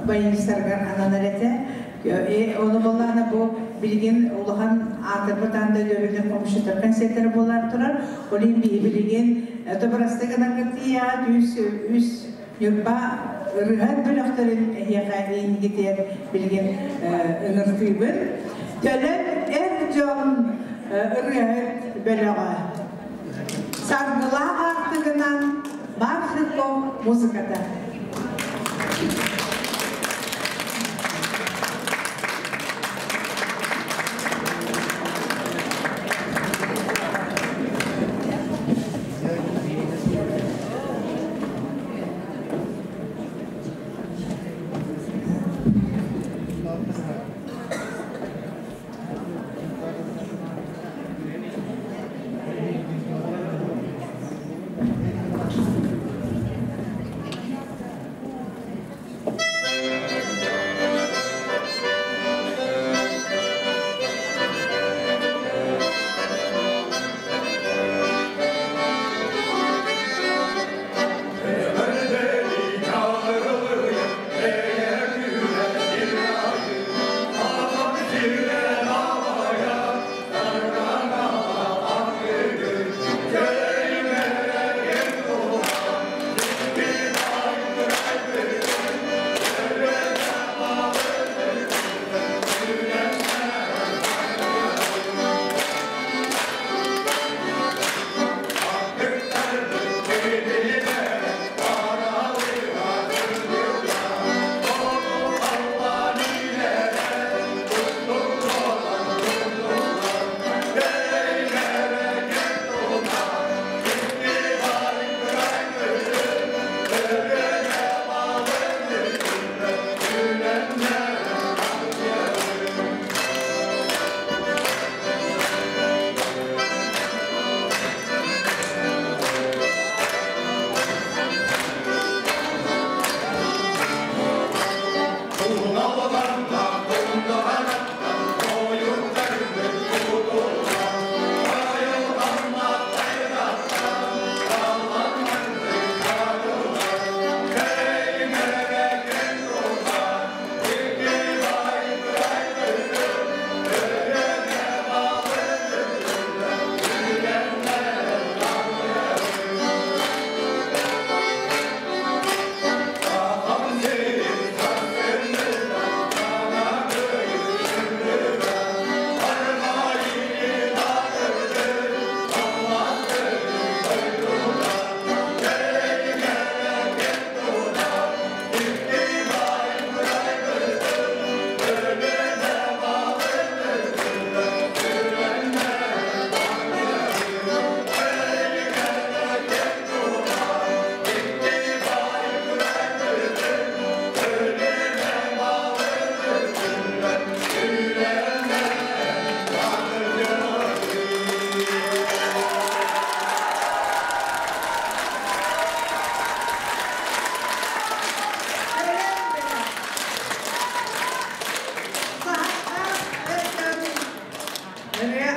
баянистарыгар ананар этэ. Ону буоллаҕына бу билигин улахан аатырбыт аан дойду хомусчуттар концерттара буолар турар. Ол иһин биһи билигин тобырасты гынарга тиийэҕит үс үс Ньурба ырыһат бөлөхтөрүн эһиэхэ иингитиэр билигин ыҥыртыыбын. Төлөн эр дьон ырыаһыт бөлөҕө. Саргылаах аартыгынан Бархатов музыката.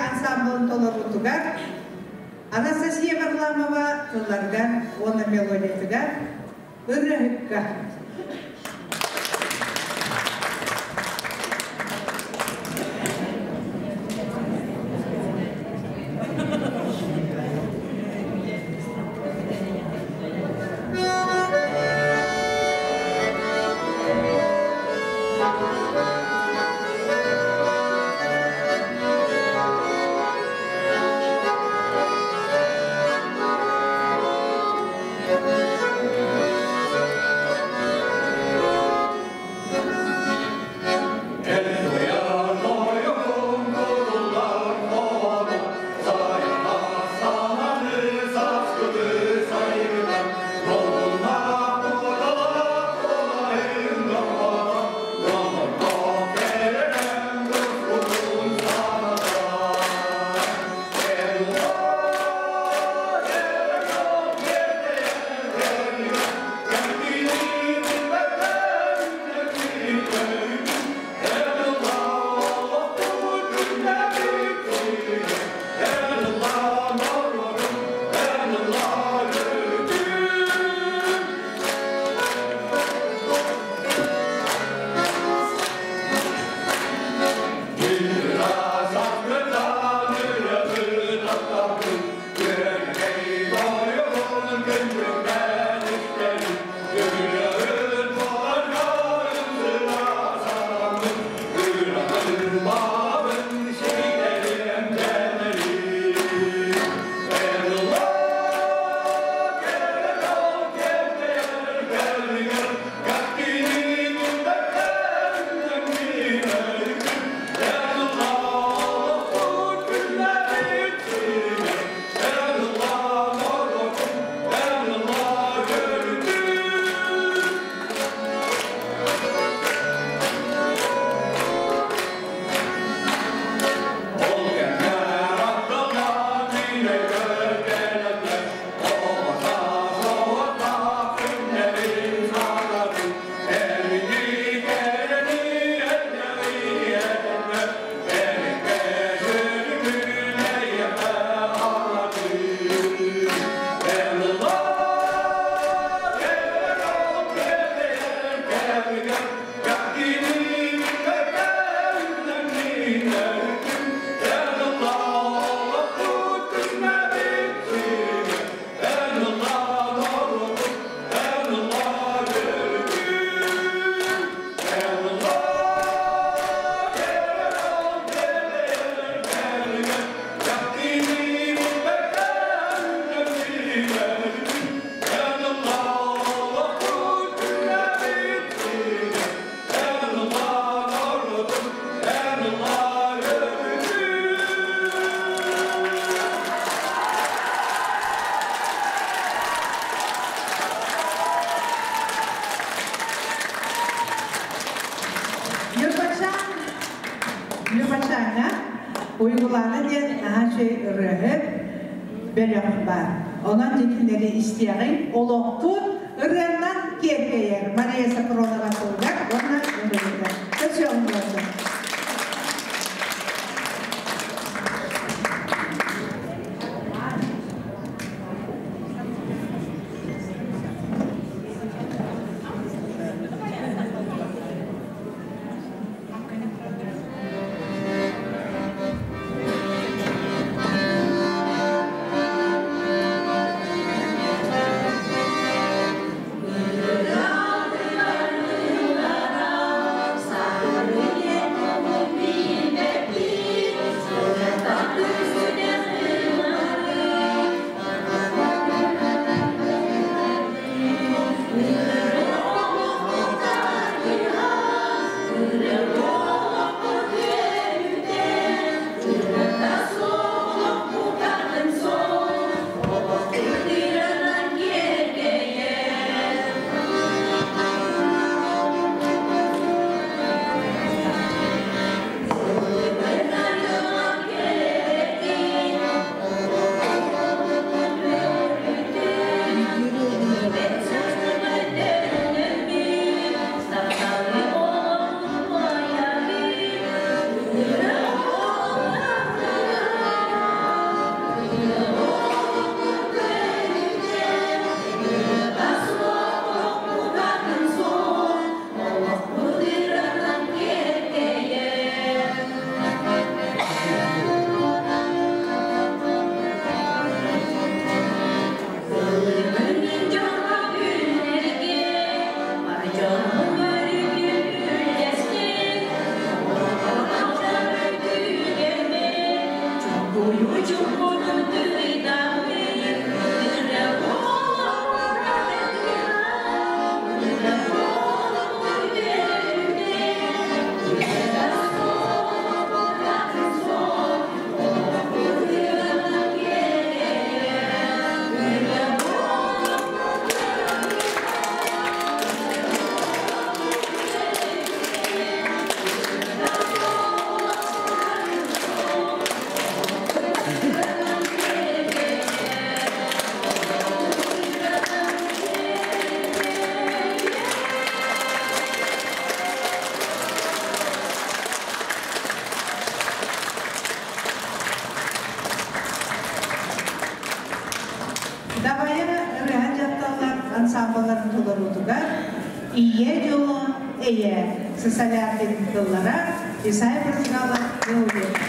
ансамблын толоруутугар Анастасия Варламова тылларыгар уонна мелодиятыгар Ырыаһыкка. Ньурбачааҥҥа Уйгулаана диэн наһаа үчүгэй ырыаһыт бөлөх баар. Онон дьэ кинилэри истиэҕиҥ. Олохпут ырыаннан киэркэйэр Мария Сапронова тылыгар уонна ырыатыгар. Көрсүөҕүҥ буоллун. Сары Дабайа ырыа дьахталлар ансамблларын толоруутугар Ийэ дьоло эйэ Сысолятин тыллара Исай Брызгалов мелодията.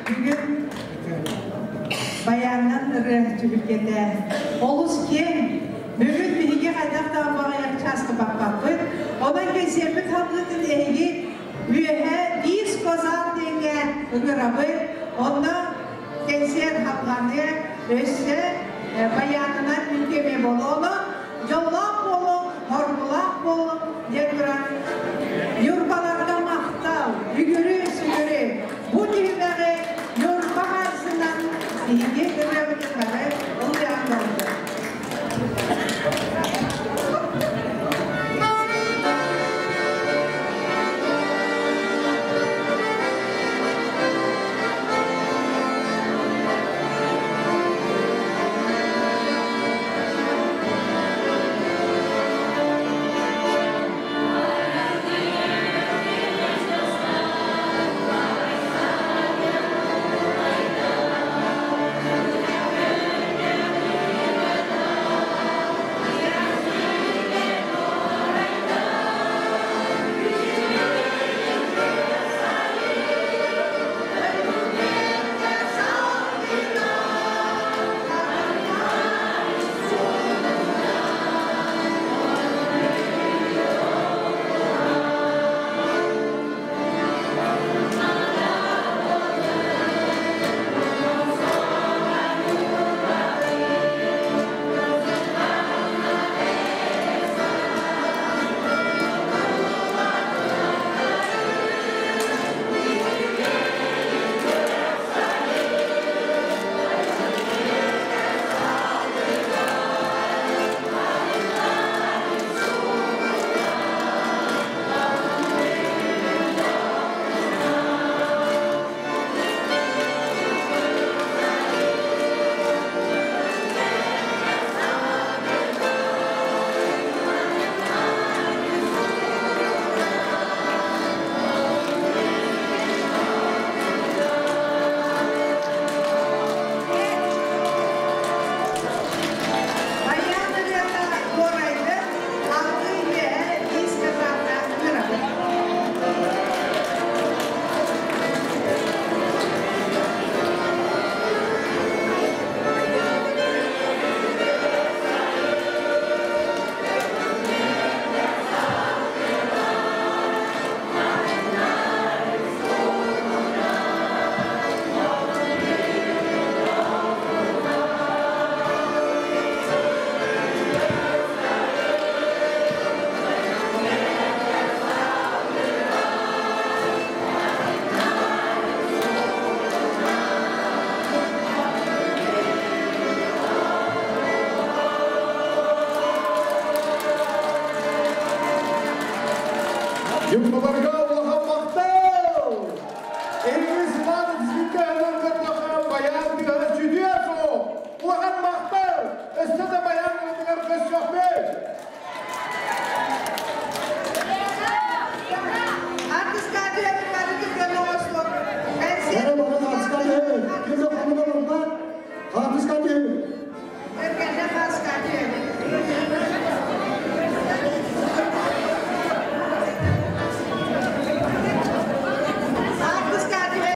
Бүгүн баяннан ырыа түһүлгэтэ олус киэҥ. Бүгүн биһиги хайдах да баҕайах чааска баппаппыт. Онон кэнсиэрбит халгытын эһиги үөһэ диско зал диэҥҥэ ыҥырабыт. Онно кэнсиэр халҕаныа өссө баянынан үҥкүөмэ буолуо. Дьоллоох буолуҥ, хоргулаах буолуҥ диэн туран Ньурбаларга махтал, үгүрү-сүгүрү. Бу түһүмэҕи Ньурба харсынан Биһиги ырыабытын бары ыллыан буоллун. Баян ырыата дуорайды, алгыы үөһэ ис казарна ыҥырабыт. Юмбаларга